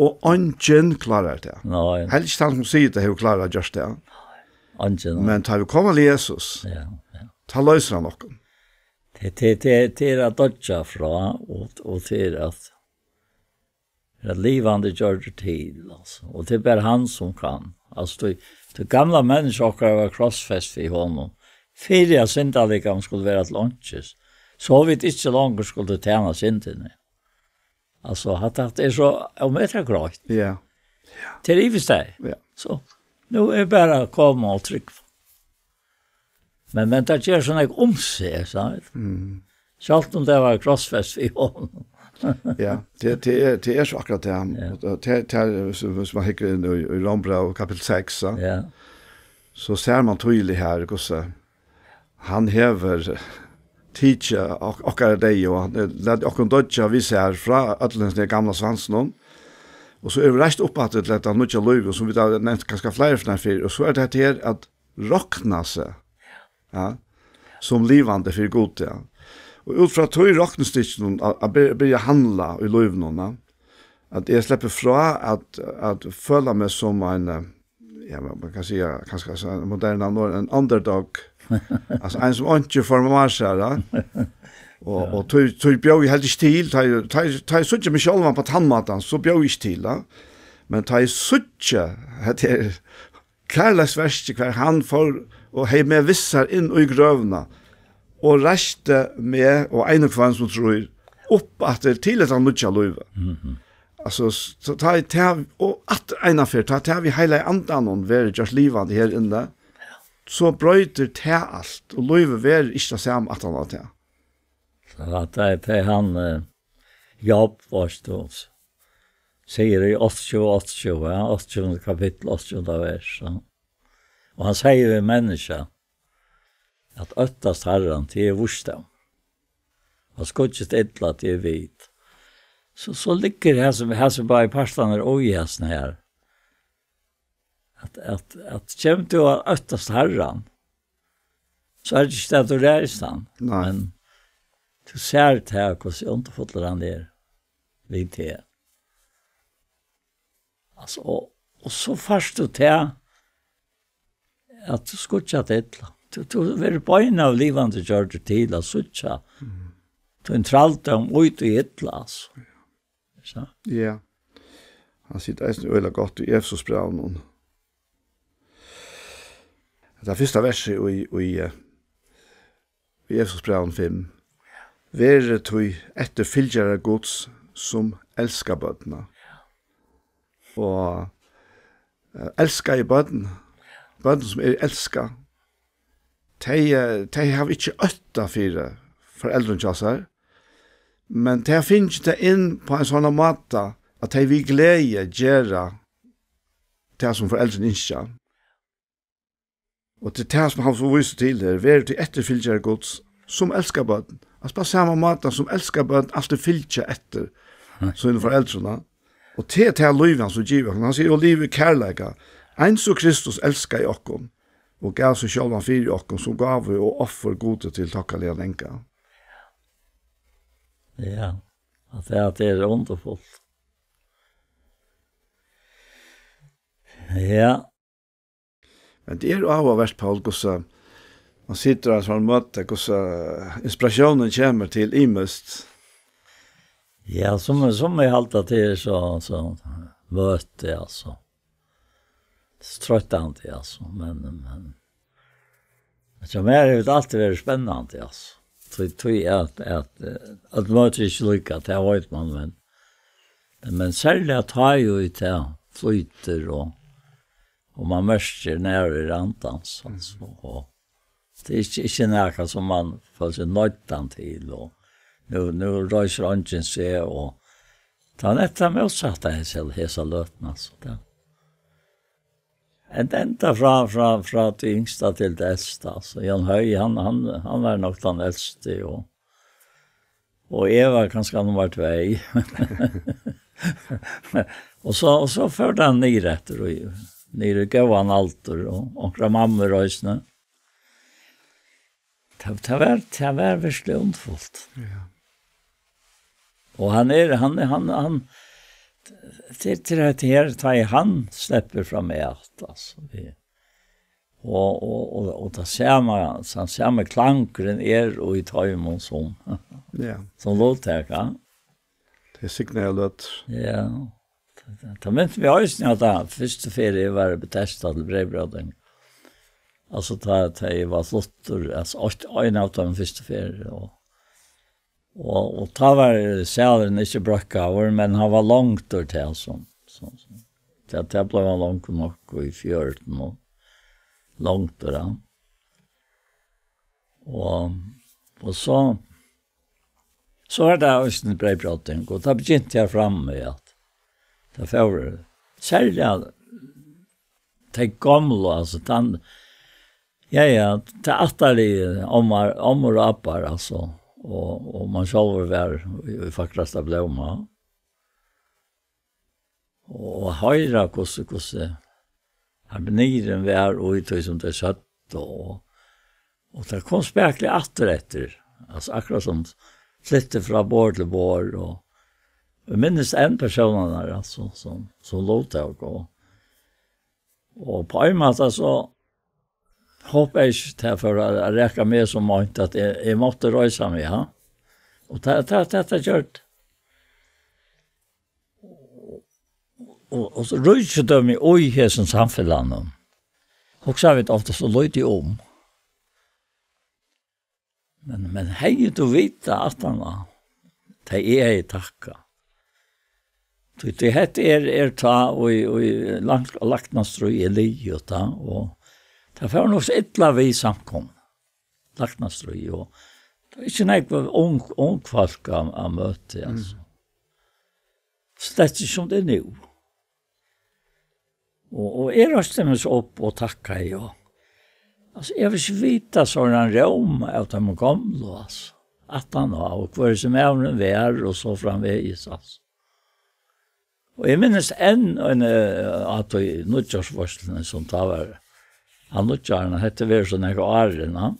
Og eingin klárar tað. Nei. Helst ikki tann, sum sigur tað, hevur klárað at gjørt tað. Eingin, nei. Men tá vit koma til Jesus, ja, ja, tá loysir hann okkum. Tað, tað, tað, tað er at doyggja frá, og, og tað er at, er at livandi gjørdur til, altso. Og tað er bara hann, sum kann. Altso, tí, tí gamla menniskja okkara var krossfest við honum, fyri at syndalikamið skuldi vera til einkis, so vit ikki longur skuldu tæna syndini. Altso, hatta, hatta er so ómetaliga greitt. Ja. Tað er yvist tað. Ja. So, nú er bara at koma og trúgva. Men, men tað ger so nógv um seg, sant? Mm. Sjálvt um tað var krossfest við honum. Ja, tað, tað er, tað er so akkurát tað. Ja. Og tað, tað er, hvis, hvis man hyggur inn í, í Rómbræv kapitel seks, ja, ja, so sær man týðiliga her, hvussu hann hevur tikið ok-, okkara deyða, og hann, eh, latið okkum doyggja við sær frá øllum hesum gamla svansinum. Og so eru vit reist upp aftur til hetta nýggja lívið, sum vit hava nevnt kanska fleiri ferðir fyrr. Og so er tað hetta her at rokna seg, ja, sum livandi fyri Gud, ja. Og út frá tí roknistykkinum at, at byr-, byrja at handla í lívinum, ja. At eg sleppi frá at, at føla meg sum ein, eh, ja, man, man kann siga, kanska so moderna orð, ein underdog. Altso, ein sum einki formar seg, ja. Og, ja, og tí, tí bjóði eg heldur ikki til, tá eg, tá eg, tá eg síggi meg sjálvan á tann mátan, so bjóði eg ikki til, ja. Men tá eg síggi, hetta er kærleiksverkið, hvar hann fór og hevði meg við sær inn í grøvina, og reisti meg og ein og hvønn sum trýr upp aftur til hetta nýggja lívið. Mhm. Altso, s-, so tá eg, tá, og aftur eina ferð, tá, tá við Heilaga Andanum verður gjørt livandi her inni, so broytir tað alt, og lívið verður ikki tað sama aftan á tað. So at tað, tað er hann, eh, Job, veitst tú, sigur í áttaogtjúgu, áttaogtjúgu, ja, áttaogtjúgunda kapittul, áttaogtjúgunda vers, ja. Og hann sigur við menniskja, at óttast Harran, tað er vísdóm. Og skugga illa, tað er vit. So, so liggur her sum, her sum bara í partarnar og í hasum her. At, at, at kemur tú at óttast Harran, so er tað ikki at tú ræðist hann. Nei. Men tú sær tað, hvussu undurfullur hann er við teg. Altso, og, og so fært tú tað, at tú skugga teg illa. Tú, tú verður beinanvegin livandi gjørdur til at síggja. Mm. Tú er ein trældóm út í illa, altso. Ja. So. Ja. Hann sigur eisini øgiliga gott í Efesusbrævinum. Tað fyrsta versið í, í, eh, í Efesusbrævinum fimm. Verið tí eftirfylgjarar Guds sum elska børn. Og, eh, elskaði børn, børn sum eru elskað, tey, eh, tey hava ikki ótta fyri foreldrum hjá sær, men tey hava fingið tað inn á ein sovorðnan máta, at tey við gleði gera tað, sum foreldrini ynskja. Og tað er tað, sum hann so vísir til her, verið tí eftirfylgjarar Guds, sum elska børn. Altso, á sama máta sum elskað børn altíð fylgja eftir sínum foreldrum. Og tað er tað lívið, hann so gevur okkum. Hann sigur, "Og liva í kærleika, eins og Kristus elskaði okkum, og gav seg sjálvan fyri okkum sum gávu og offur Gudi til tokkaligan anga." Ja, at tað, at tað er undurfult. Ja. Men tað er áhugavert, Poul, hvussu man situr á ein sovorðnum møti, hvussu inspiratiónin kemur til ymiskt. Ja, sum, sum eg haldi, at tað er so, so møti, altso. Tað er troyttandi, altso, men, men, men hjá mær hevur tað altíð verið spennandi, altso. Tí, tí at, at, eh, at møti er ikki líka, tað veit man, men, men serliga tá ið tað flýtur, og, og man merkir nervir andans, altso, og tað er ikki, ikki nakað sum man følir seg noyddan til, og nú, nú reisir eingin seg, og tað er nett tað mótsatta hesa, hesa løtuna, altso, tað. En enda frá, frá, frá tí yngsta til tí elsta, altso. Jan Høy, hann, hann, hann var nokk tann elsti, og, og eg var kanska nummar tvey. Og so, og so fór tað niður eftir, og niður í góðan aldur, og onkrar mammur eisini. Tað, tað var, tað var veruliga undurfult. Ja. Og hann er, hann er, hann, hann, til, til at her, tá ið hann sleppur fram at, altso, við, og, og, og, og tað sama, tann sami klangurin er í teimum sum, ja, sum luttaka. Tað er signaða løtur. Ja. Tað, tað minti meg eisini á tað fyrstu ferð eg var í Betesda til breyðbróting. Altso, tá, tá eg var fluttur, altso, eitt, ein av teimum fyrstu ferð, og, og, og tá var salurin ikki breiðkaður, men hann var longdur til, sum, sum, sum. Tað, tað bleiv hann longur nokk í fjørutin og longdur, ja. Og, og so, so var tað eisini breyðbróting, og tað begynti her frammi, at tað fór, serliga tey gomlu, altso, tann, ja, ja, tað ættarliga, ommar, ommur og abbar, altso, og, og man sjálvur var í, í fagrasta blóma. Og at hoyra, hvussu, hvussu harmoniurin var í tí, sum tey søgdu, og, og tað kom spakuliga aftur eftir, altso, akkurát sum flytti frá borð til borð, og eg minnist enn persónarnar, altso, sum, sum luttóku, og, og á ein máta so hopaði eg ikki, tað fór at, at raka meg so meint, at eg, eg mátti reisa meg, ja. Og tað, tað, tað, tað gjørdi. Og, og so ríkidømi í hesum samfelagnum, hugsa vit ofta so lítið um. Men, men hevði tú vitað aftaná, tað eg hevði takkað. Tí, tí hetta er, er tá, og, og langt, læknastríð er liðugt, tá, og tað fór nokk so illa við samkomuna. Læknastríð, og tað var ikki nógv ung, ung fólk á, á møti, altso. Mm. Slett ikki sum tað er nú. Og, og eg reisti meg so upp og takkaði, og, altso, eg vil ikki vita sovorðnan róm av teimum gomlu, altso. Aftaná, og hvør hesin maðurin var, og so framvegis, altso. Og eg minnist enn ein, eh, at í nýggjársveitsluni, sum tá var, á nýggjárinum, hetta verður so nógv árini, ja.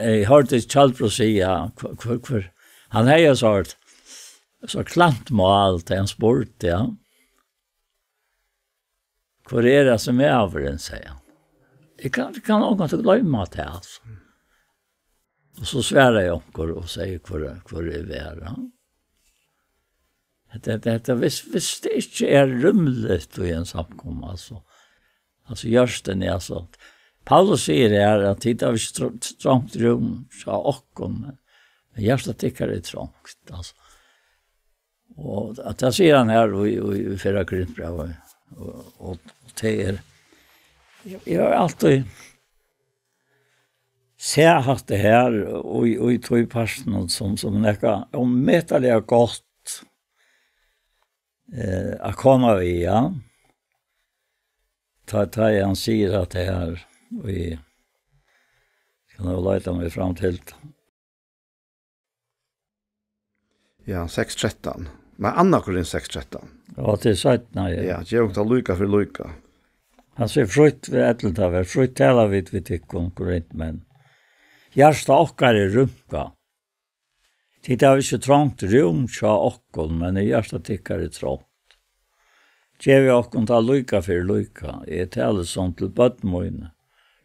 Eg hoyrdi Kjølbro siga, hvør, hvør, hvør, hann hevði so eitt, so klant mál, tá hann spurdi, ja. "Hvør er hasin maðurin?" segði hann. Eg kann, eg kann ongantíð gloyma tað, altso. Og so svaraði onkur og segði, hvør, hvør eg var, ja. Hetta, hetta, hetta, hvis, hvis tað ikki er rúmligt í ein samkomu, altso. Altso, jørðin, altso. Paulus sigur her, at tit hava ikki tr-, trongt rúm hjá okkum, men hjarta tykkara er trongt, altso. Og at tað sigur hann her í, í, í fyrra Korintbrævi, og, og, og tað er, eg, eg havi altíð sæð hatta her, og í, og í tí partinum sum, sum nakað ómetaliga gott, eh, at koma við, ja. Tá, tá hann sigur at tað her, og eg skal nú leita meg fram til tað. Ja, seks trettan. Nei, annar Korint seks trettan. Ja, til seinna, ja. Ja, gev okkum tað líka fyri líka. Hann sigur, frítt við ella tað ver, frítt tala vit við tykkum, Korintmenn. Hjarta okkara er rúmkað. Tit hava ikki trongt rúm hjá okkum, men í hjarta tykkara er trongt. Gevið okkum tað líka fyri líka. Eg tali sum til børn míni.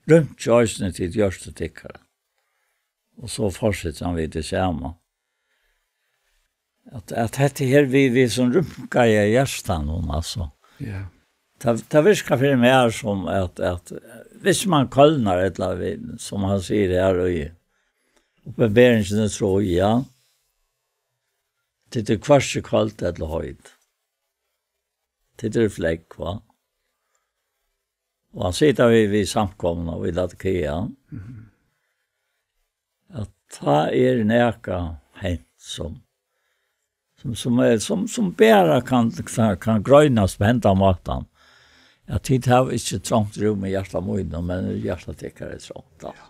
Rúmkið eisini tit hjørtu tykkara. Og so fortsetur hann við tað sama. At, at hetta her við, við sum rúmkaða hjartanum, altso. Ja. Tað, tað virkar fyri meg sum at, at hvis man kólnar, ella við, sum hann sigur her í Opinberingini trý, ja. Tit eru hvørki køld ella heit. Tit eru flógv, hvat? Og hann sigur við, við samkomuna, við Laodikea, mhm, at tá er nakað hent sum, sum, sum er, sum, sum bara kann, kann, kann grønast á hendan mátan. At tit hava ikki trongt rúm í hjarta mínum, men í hjarta tykkara er trongt, altso.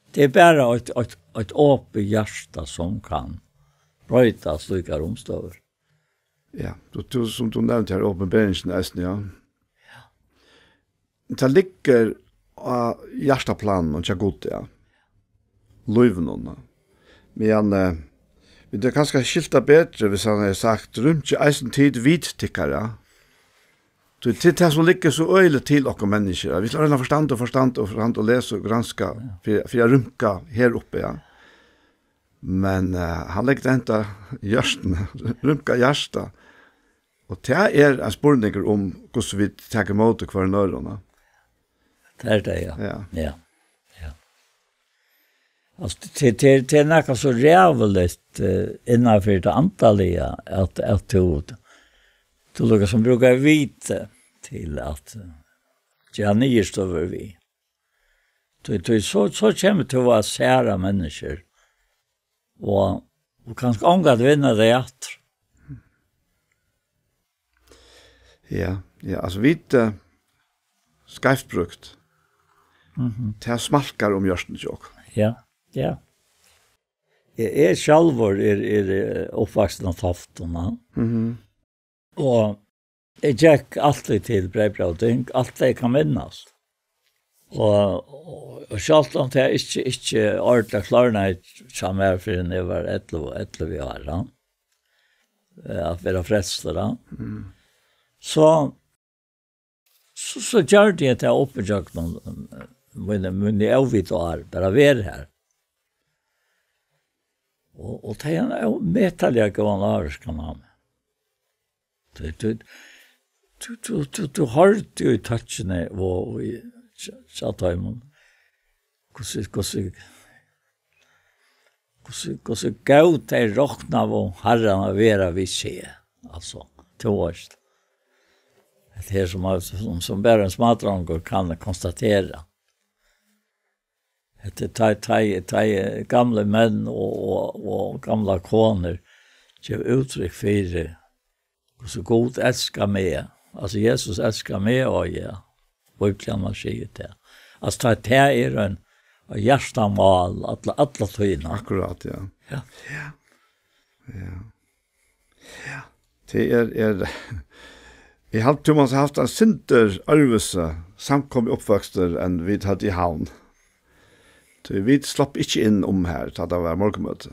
Tað er bara eitt, eitt, eitt opið hjarta sum kann broyta slíkar umstøður. Ja, tú, tú, sum tú nevndi her, Opinberingin eisini, ja. Ja. Tað liggur á hjartaplaninum hjá Gudi, ja. Lívinum, ja. Men, eh, vit hava kanska skilt tað betri, hvis hann hevði sagt, rúmkið eisini tit vit tykkara. Tí, tí tað sum liggur so øgiliga til okkum menniskjur, at vit skulu royna at forstanda og forstanda og forstanda og lesa og granska, ja, fyri, fyri at rúmka her uppi, ja. Men, eh, hann leggur hent á hjørtuni, rúmka hjarta. Og tað er ein spurningur um hvussu vit taka ímóti hvørjum øðrum, ja. Tað er tað, ja. Ja. Ja. Ja. Altso, tað, tað, tað er nakað so ræðuligt, eh, innanfyri tað andaliga, at, at tú, tú líkasum brúkar viti til at, eh, gera niðurstøður við. Tí, tí so, so kemur tú at særa menniskjur, og, og kanska ongantíð vinna tey aftur. Ja, ja, altso, vit, eh, skeivt brúkt, mhm, tað smalkar um hjørtuni hjá okkum. Ja, ja. Eg, eg sjálvur er, er, eh, uppvaksin á Toftum, ja. Mhm. Og eg gekk altíð til breyðbróting, alt tað eg kann minnast. Og, og, og sjálvt um tað ikki, ikki ordiliga klárnaði hjá mær fyrr enn eg var ellivu, ellivu ár, ja. Eh, at vera frelstur, ja. Mm. So, so, so gjørdi eg tað upp ígjøgnum, eh, míni, míni óvitu ár, bara vera har. Og, og tað er ein ómetaliga góðan ávirkan á meg. Tú, tú, tú, tú, tú, tú hoyrdi í tøkkini og, og í, hjá, hjá teimum. Hvussu, hvussu, hvussu, hvussu góð tey roknaðu Harran at vera við seg. Altso, tú veitst. Hetta her sum, sum, sum bara ein smádrongur kann konstatera. Hetta er tá, tá, tá gamlir menn og, og, og gamlar konur geva úttrykk fyri, Hvussu Gud elskar meg. Altso, Jesus elskar meg, og ja. Bíblian, man sigur tað. Altso, tað, tað er ein, ein hjartamál, alla, alla tíðina. Akkurát, ja. Ja. Ja. Ja. Ja. Tað er, er, eg haldi, tú mást havt ein sindur øðrvísi samkomu uppvøkstur enn vit høvdu í Havn. Tí vit slapp ikki inn um her, tá tað var morgunmøti.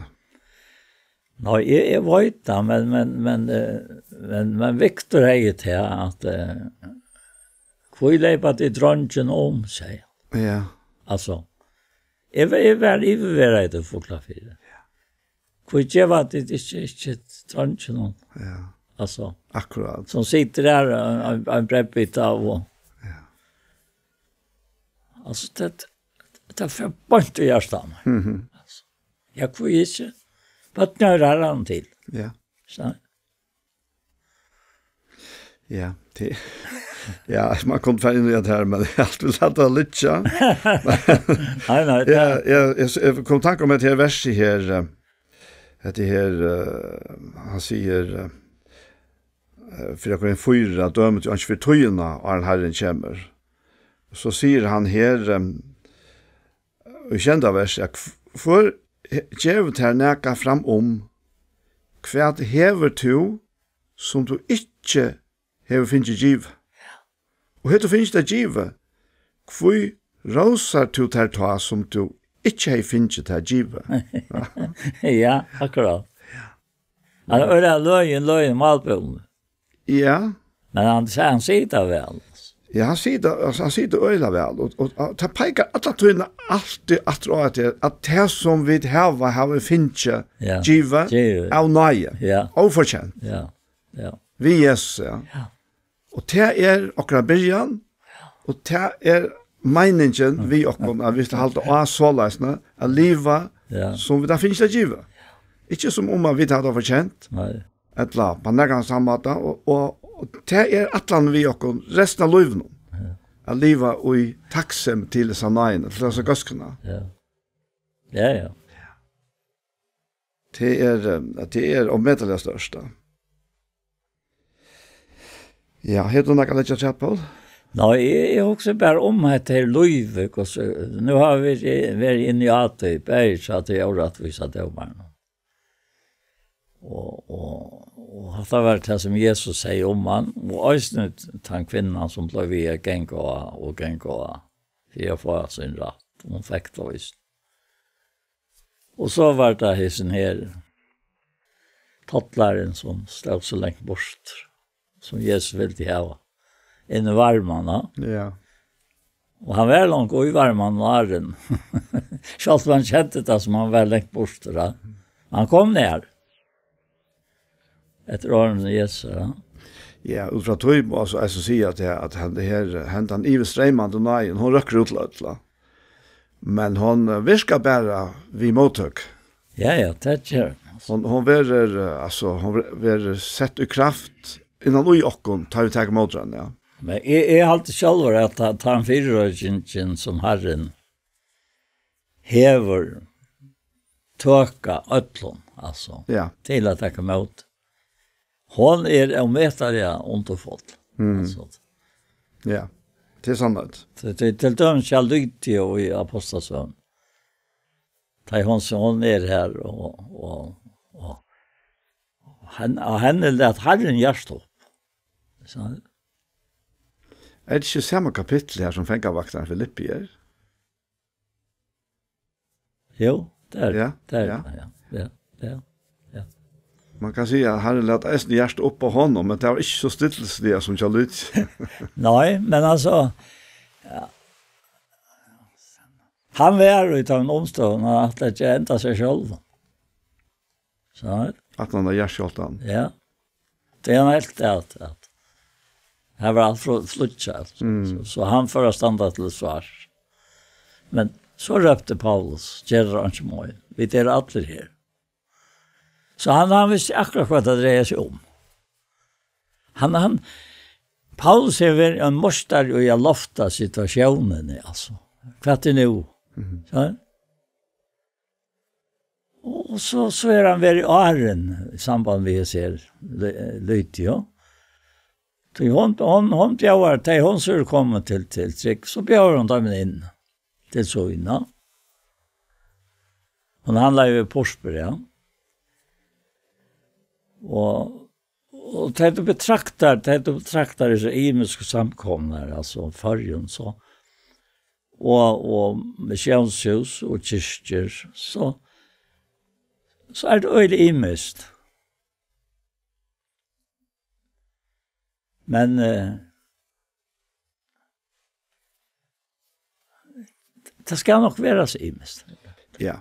Nei, eg, eg veit tað, men, men, men, eh, men, men Viktor hevði tað at, eh, hví leypa tit dreingin um, segði hann. Ja. Altso, eg, var- eg var yvirveraður til Fuglafjørð. Hví geva tit ikki, ikki dreingin um? Ja. Altso, akkurát. Sum situr har, ein, ein, ein breyðbita av og ja. Altso, tað, tað fer beint í hjartað á mær. Mhm. Altso. Ja, hví ikki? Børn er hann til. Ja. So. Ja, tað, ja, man kundi fara inn í tað her, men eg helt, vil lata tað liggja. Nei, nei, ja, tað ja, eg, eg kom tanke um at her versi her, eh, hetta her, eh, hann sigur, eh, eh, fyri okkum fýra, dømið tú ikki fyri tíðina, áðrenn Harrin kemur. So sigur hann her, eh, í sjeynda vers, at hv-, hvør he-, gevur tær nakað fram um, hvat hevur tú, sum tú ikki hevur fingið givið? Og hevur tú fingið tað givið, hví rósar tú tær tá, sum tú ikki hevði fingið tað givið? Ja, akkurát. Hann er øgiliga løgin, løgin málbúgvin. Ja. Men hann, hann sigur tað væl. Ja, hann sigur tað, altso, hann sigur tað øgiliga væl. Og, og, og tað peikar alla tíðina altíð aftur á at, at tað sum vit hava, hava vit fingið, ja, givið, givið, av náði. Ja. Ófortjent. Ja, ja. Við Jesus, ja. Ja. Og tað er okkara byrjan, og tað er meiningin við okkum, at vit halda á soleiðis, at liva ja, sum vit hava fingið tað givið. Ikki sum um at vit hava tað fortjent, nei, ella á nakran annan máta, og, og, og tað er ætlanin við okkum restina av lívinum. Ja. At liva í takksemi til hesa náðina, til hesa góðskuna. Ja. Ja, ja. Tað er, eh, tað er ómetaliga stórt, tá. Ja, hevur tú nakað at leggja afturat, Poul? Nei, eg, eg hugsi bara um hetta her lívið, hvussu, nú hava vit verið inni á tí, bæði hjá tí órættvísa dómaranum. Og, og, og hatta var tað, sum Jesus segði um hann, og eisini tann kvinnan, sum bleiv við at ganga á og ganga á, fyri at fáa sín rætt. Hon fekk tað eisini. Og so var tað hesin her, tollarin, sum stóð so langt burtur, sum Jesus vildi hava inn í varman, ja. Ja. Og hann var langt í varman áðrenn. Sjálvt um hann kendi tað sum hann var langt burtur, ja. Hann kom nær. Eftir orðum Jesu, ja. Ja, út frá tí má altso eisini siga at, at hann her, hendan yvirstreymandi náðin, hon røkkur út til øll, ja. Men hon, eh, virkar bara við móttøku. Ja, ja, tað ger hon. Hon, hon verður, eh, altso, hon ver-, verður sett í kraft innan í okkum, tá vit taka ímóti henni, ja. Men eg, eg haldi sjálvur at ta, tann fyrireikingin sum Harrin hevur tøka øllum, altso, ja, til at taka ímóti. Hon er ómetaliga undurfull. Mm. Altso. Ja, tað er sannheit. Til, til, til dømis hjá Lydiu í Ápostlasøguni. Tá hon, hon er har, og, og, og hen-, á henni læt Harrin hjarta upp. So. Er tað ikki sama kapittul her, sum fangavaktarin Filippi er? Jú, tað er, ja, tað er, ja, ja, ja, ja. Man kann siga, at Harrin læt eisini hjarta upp á honum, men tað var ikki so stillisliga sum hjá Lydiu. Nei, men altso, ja. Hann var í teimum umstøðum, hann ætlaði ikki at enda seg sjálvan. So. At hann hevði jarðskjálvtan. Ja. Tað er hann helt at, at her var alt flu-, flýggjað, altso. Mm. So, so hann fór at standa til svars. Men so rópti Paulus, "Ger tær einki mein. Vit eru allir her." So hann, hann visti akkurát hvat at reiða seg um. Hann, hann, Paulus hevur verið ein meistari í at lofta situatiónina, altso. Hvat er nú? Mhm. So. Og so, so er hann verið áðrenn í samband við hesi her, Ly-, Lydiu. Tí hon, hon, hon bjóðar, tey hon so er komin til, til trygd, so bjóðar hon teimum inn til sína. Hon handlar jo í purpur, ja. Og, og tey tú betraktar, tey tú betraktar í so ymisku samkomnar, altso Føroyum, so, og, og missiónshús og kirkjur, so, so er tað øgiliga ymiskt. Men, eh, tað skal nokk vera so ymiskt. Ja.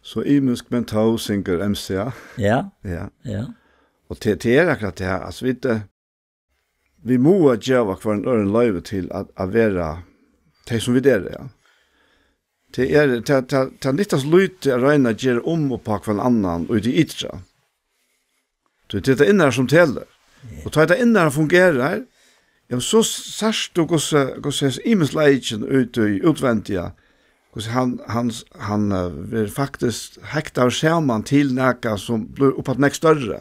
So ymisk, men tó syngur M C A. Ja. Ja. Ja. Og tað, tað er akkurát tað her, altso, vit, eh, vit mugu geva hvørjum øðrum loyvi til at, at vera tey, sum vit eru, ja. Tað er, tað, tað, tað nyttar so lítið at royna at gera um upp á hvønn annan og í tí ytra. Tí tað er tað innara, sum telur. Ja. Og tá tað innara fungerar, ja, men so sært tú, hvussu, hvussu hesin ymisleikin út í útvendiga, hvussu hann, hann, hann, eh, verður faktiskt hektaður saman til nakað, sum blívur uppaftur nógv størri.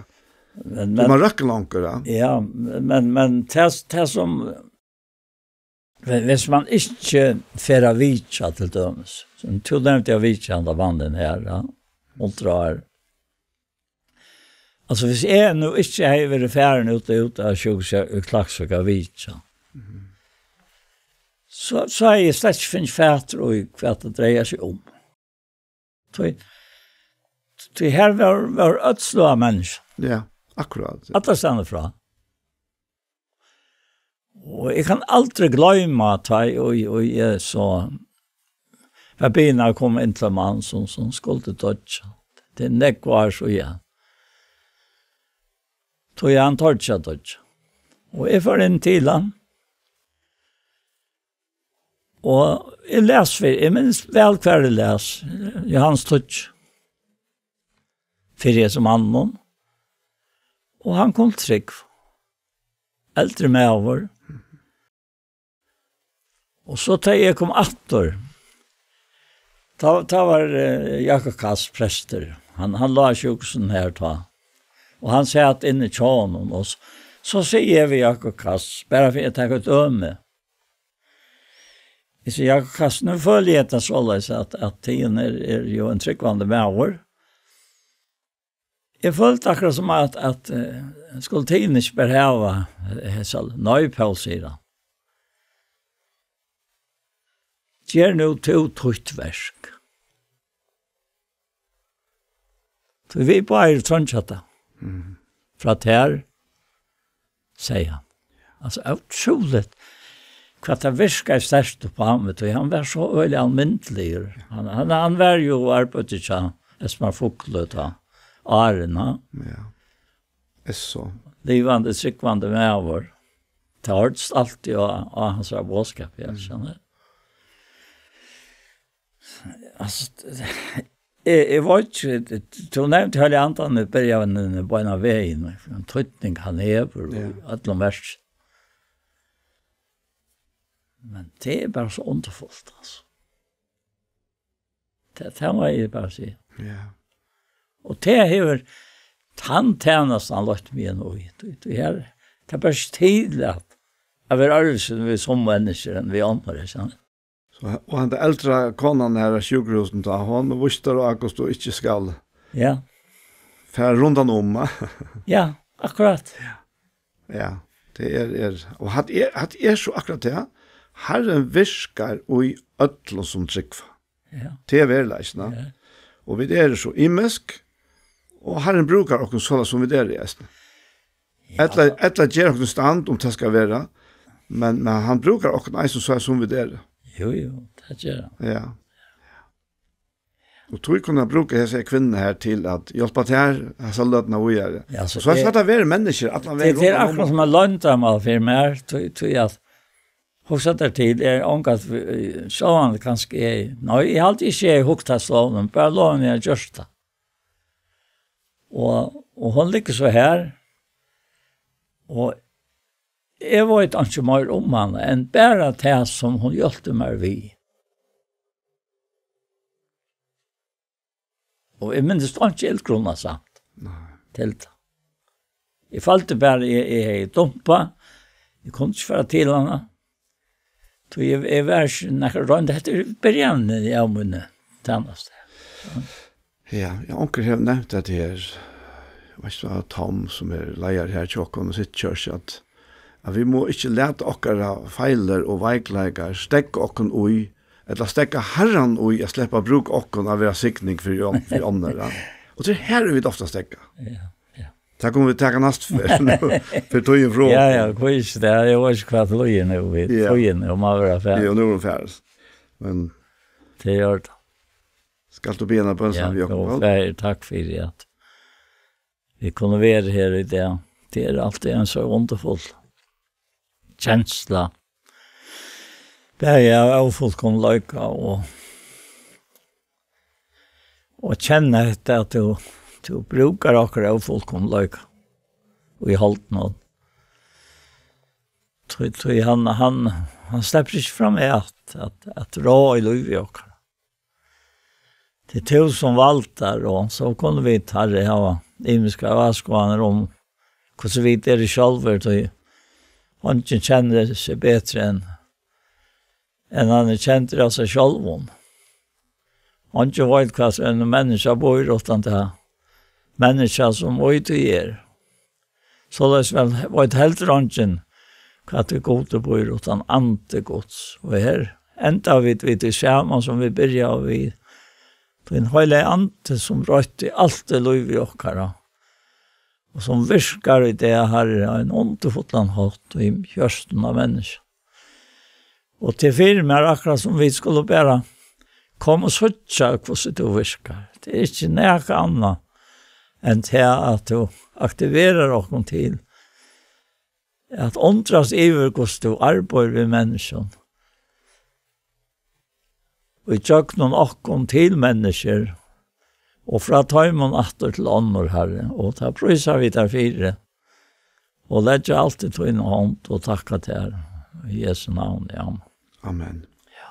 Men, Tí men, man røkkur longur, ja. Ja, men, men tað, tað sum, hvis man ikki fer at vitja til dømis, sum tú nevndi at vitja, hann var vann her, ja, hundrað ár. Altso, hvis eg nú ikki hevði verið farin út og út av sjúkrahúsið í Klaksvík at vitja, Mhm. so, so hevði eg slett ikki fingið fatur í, hvat tað dreiar seg um. Tí, tí her var, var øll slag av menniskju. Ja, akkurát. Allastaðni frá. Og eg kann aldri gloyma, tá eg, og, og eg so var biðin at koma inn til ein mann, sum, sum skuldi doyggja. Tað er nógv ár síðan. Tí hann tordi at doyggja. Og eg fór inn til hann. Og eg las fyri, eg minnist væl, hvar eg las, Jóhannes tíggju, fyri hesum manninum. Og hann kom til trúgv. Eldri maður. Og so, tá eg kom aftur, tá, tá var, eh, Jakob Kast prestur. Hann, hann lá á sjúkrahúsinum her tá. Og hann sat inni hjá honum, og so, so sigi eg við Jakob Kast, bara fyri at taka eitt dømi. Eg sigi, Jakob Kast, nú føli eg tað soleiðis, at, at tygum er, er jo ein trúgvandi maður. Eg føldi akkurát sum at, at, eh, skuldi tygum ikki bara hava, eh, hesa, nei, Pól, sigur hann. Ger nú tú títt verk. Tí vit báðir treingja tað. Mhm. Frá tær, segði hann. Altso, ótrúligt, hvat tað virkaði sterkt upp á meg, tí hann var so øgiliga almindiligur. Hann, hann, hann var jo og arbeiddi hjá Esmar Fuglu tá, árini. Ja. Esso. Livandi, trúgvandi maður. Tað hoyrdist altíð á, á hansara boðskap, ja, Mm. skilur. Altso, eg, eg veit ikki, tú nevndi Heilaga Andan í byrjanini, beinanvegin, ein týdning hann hevur Ja. í øllum verki. Men tað er bara so undurfult, altso. Tað, tað má eg bara siga. Ja. Og tað hevur tann tænastan leitt meg inn í. Tí, tí her, tað ber ikki til at, at vera øðrvísi við sum menniskjur enn við onnur, ikki sant? So, og henda eldra konan her á sjúkrahúsinum, tá, hon vísti August og ikki skal Ja. fara rundan um. Ja, akkurát. Ja, tað er, er, og hatta er, hatta er so akkurát tað. Harrin virkar í øllum sum trúgva. Ja. Tað er veruleikin, ja. Ja. Og vit eru so ymisk, og Harrin brúkar okkum soleiðis sum vit eru, eisini. Ja. Ella, ella ger okkum í stand, um tað skal vera, men, men hann brúkar okkum eisini soleiðis sum vit eru. Jú, jú, tað ger hann. Ja. Og tí kunnu brúka hesa kvinnuna her til at hjálpa tær hesa løtuna víðari. Ja, so So eg er, hatta verið menniskjur allan tað, vegin tað er rundan um. Akkurát sum eitt loyndarmál fyri mær, tí, tí at hugsa tær til, er ongat, eh, sjálvandi kanska eg, nei, eg haldi ikki, eg hugdi tað sjálv, men bara lovan, eg har gjørt tað. Og, og hon liggur so her, og eg veit ikki meir um hana enn bara tað sum hon hjálpti mær við. Og eg minnist ikki illgrunna samt Nei. til tað. Eg føldi bara, eg, eg hevði dumpað, Eg kundi ikki fara til hana. Tí eg, eg var ikki nakar roynd. Hetta er byrjanin av míni tænastu. Ja, ja, onkur hevur nevnt hetta her. Veitst tú, Tom, sum er leiðari her hjá okkum, City Church, at, at vit mugu ikki lata okkara feilir og veikleikar steðga okkum í, ella steðga Harran í at sleppa at brúka okkum at vera signing fyri on-, fyri onnur, ja. Og tað er her, vit ofta steðga. Ja, ja. Tað kunnu vit taka næstu ferð, nú, fyri tíðin frá Ja, okkum. Ja, hví ikki tað? Eg veit ikki hvat tíðin er, vit, Ja. Tíðin er, um at vera ferdig. Ja, nú er hon farin. Men Tað er í ordan. Skalt tú biðja eina bøn Ja, saman við okkum, og Pól? Faðir, takk fyri at vit kunnu vera her í dag. Tað er altíð ein so wonderful kensla. Bæði av ófullkomleika og, og kenna hetta at tú, tú brúkar okkara ófullkomleika í holdinum. Tí, tí hann, hann, hann sleppur ikki fram at, at, at ráða í lívi okkara. Tað er tú sum valdar, og so kunnu vit, Harri, hava ymiskar áskoðanir um hvussu vit eru sjálvir, tí eingin kennir seg betri enn, enn hann er kendur av sær sjálvum. Eingin veit, hvat ein menniskja býr uttan tað menniskja, sum í tí er. Soleiðis vel-, veit heldur eingin, hvat í Gudi býr uttan andi Guds. Og her enda vit við tí sama, sum vit byrjaðu við. Tín heilagi andi, sum roytti alt í lívi okkara, og sum virkar í dag, Harri, á ein undurfullan hátt í hjørtum av menniskjum. Og tað er fyri mær akkurát, sum vit skulu bara koma og síggja, hvussu tú virkar. Tað er ikki nakað annað enn tað, at tú aktiverar okkum til at undrast yvir, hvussu tú arbeiðir við menniskjum. Og í gjøgnum okkum til menniskjur, og frá teimum aftur til onnur, Harri. Og tað prísa vit tær fyri. Og leggja alt í tína hond og takka tær. Í Jesu navni, amen. Amen. Ja.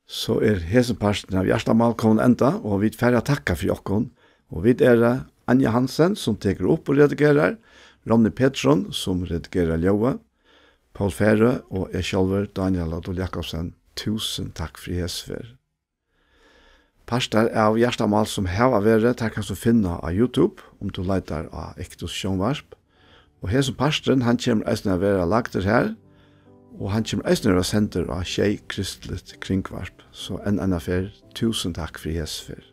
So er hesin parturin av Hjartamál komin enda, og vit fara at takka fyri okkum. Og vit eru Anja Hansen, sum tekur upp og redigerar, Ronny Petron, sum redigerar ljóðið, Pól Færø og eg sjálvur, Dánjal Adolf Jakobsen. Túsund takk fyri hesa ferð. Partar av Hjartamál, sum hava verið, tær kanst tú finna á YouTube, um tú leitar á Eyktus Sjónvarp. Og hesin parturin, hann kemur eisini at vera lagdur har, og hann kemur eisini at vera sendur á Sjey Kristligt Kringvarp. So enn eina ferð, túsund takk fyri hesa ferð.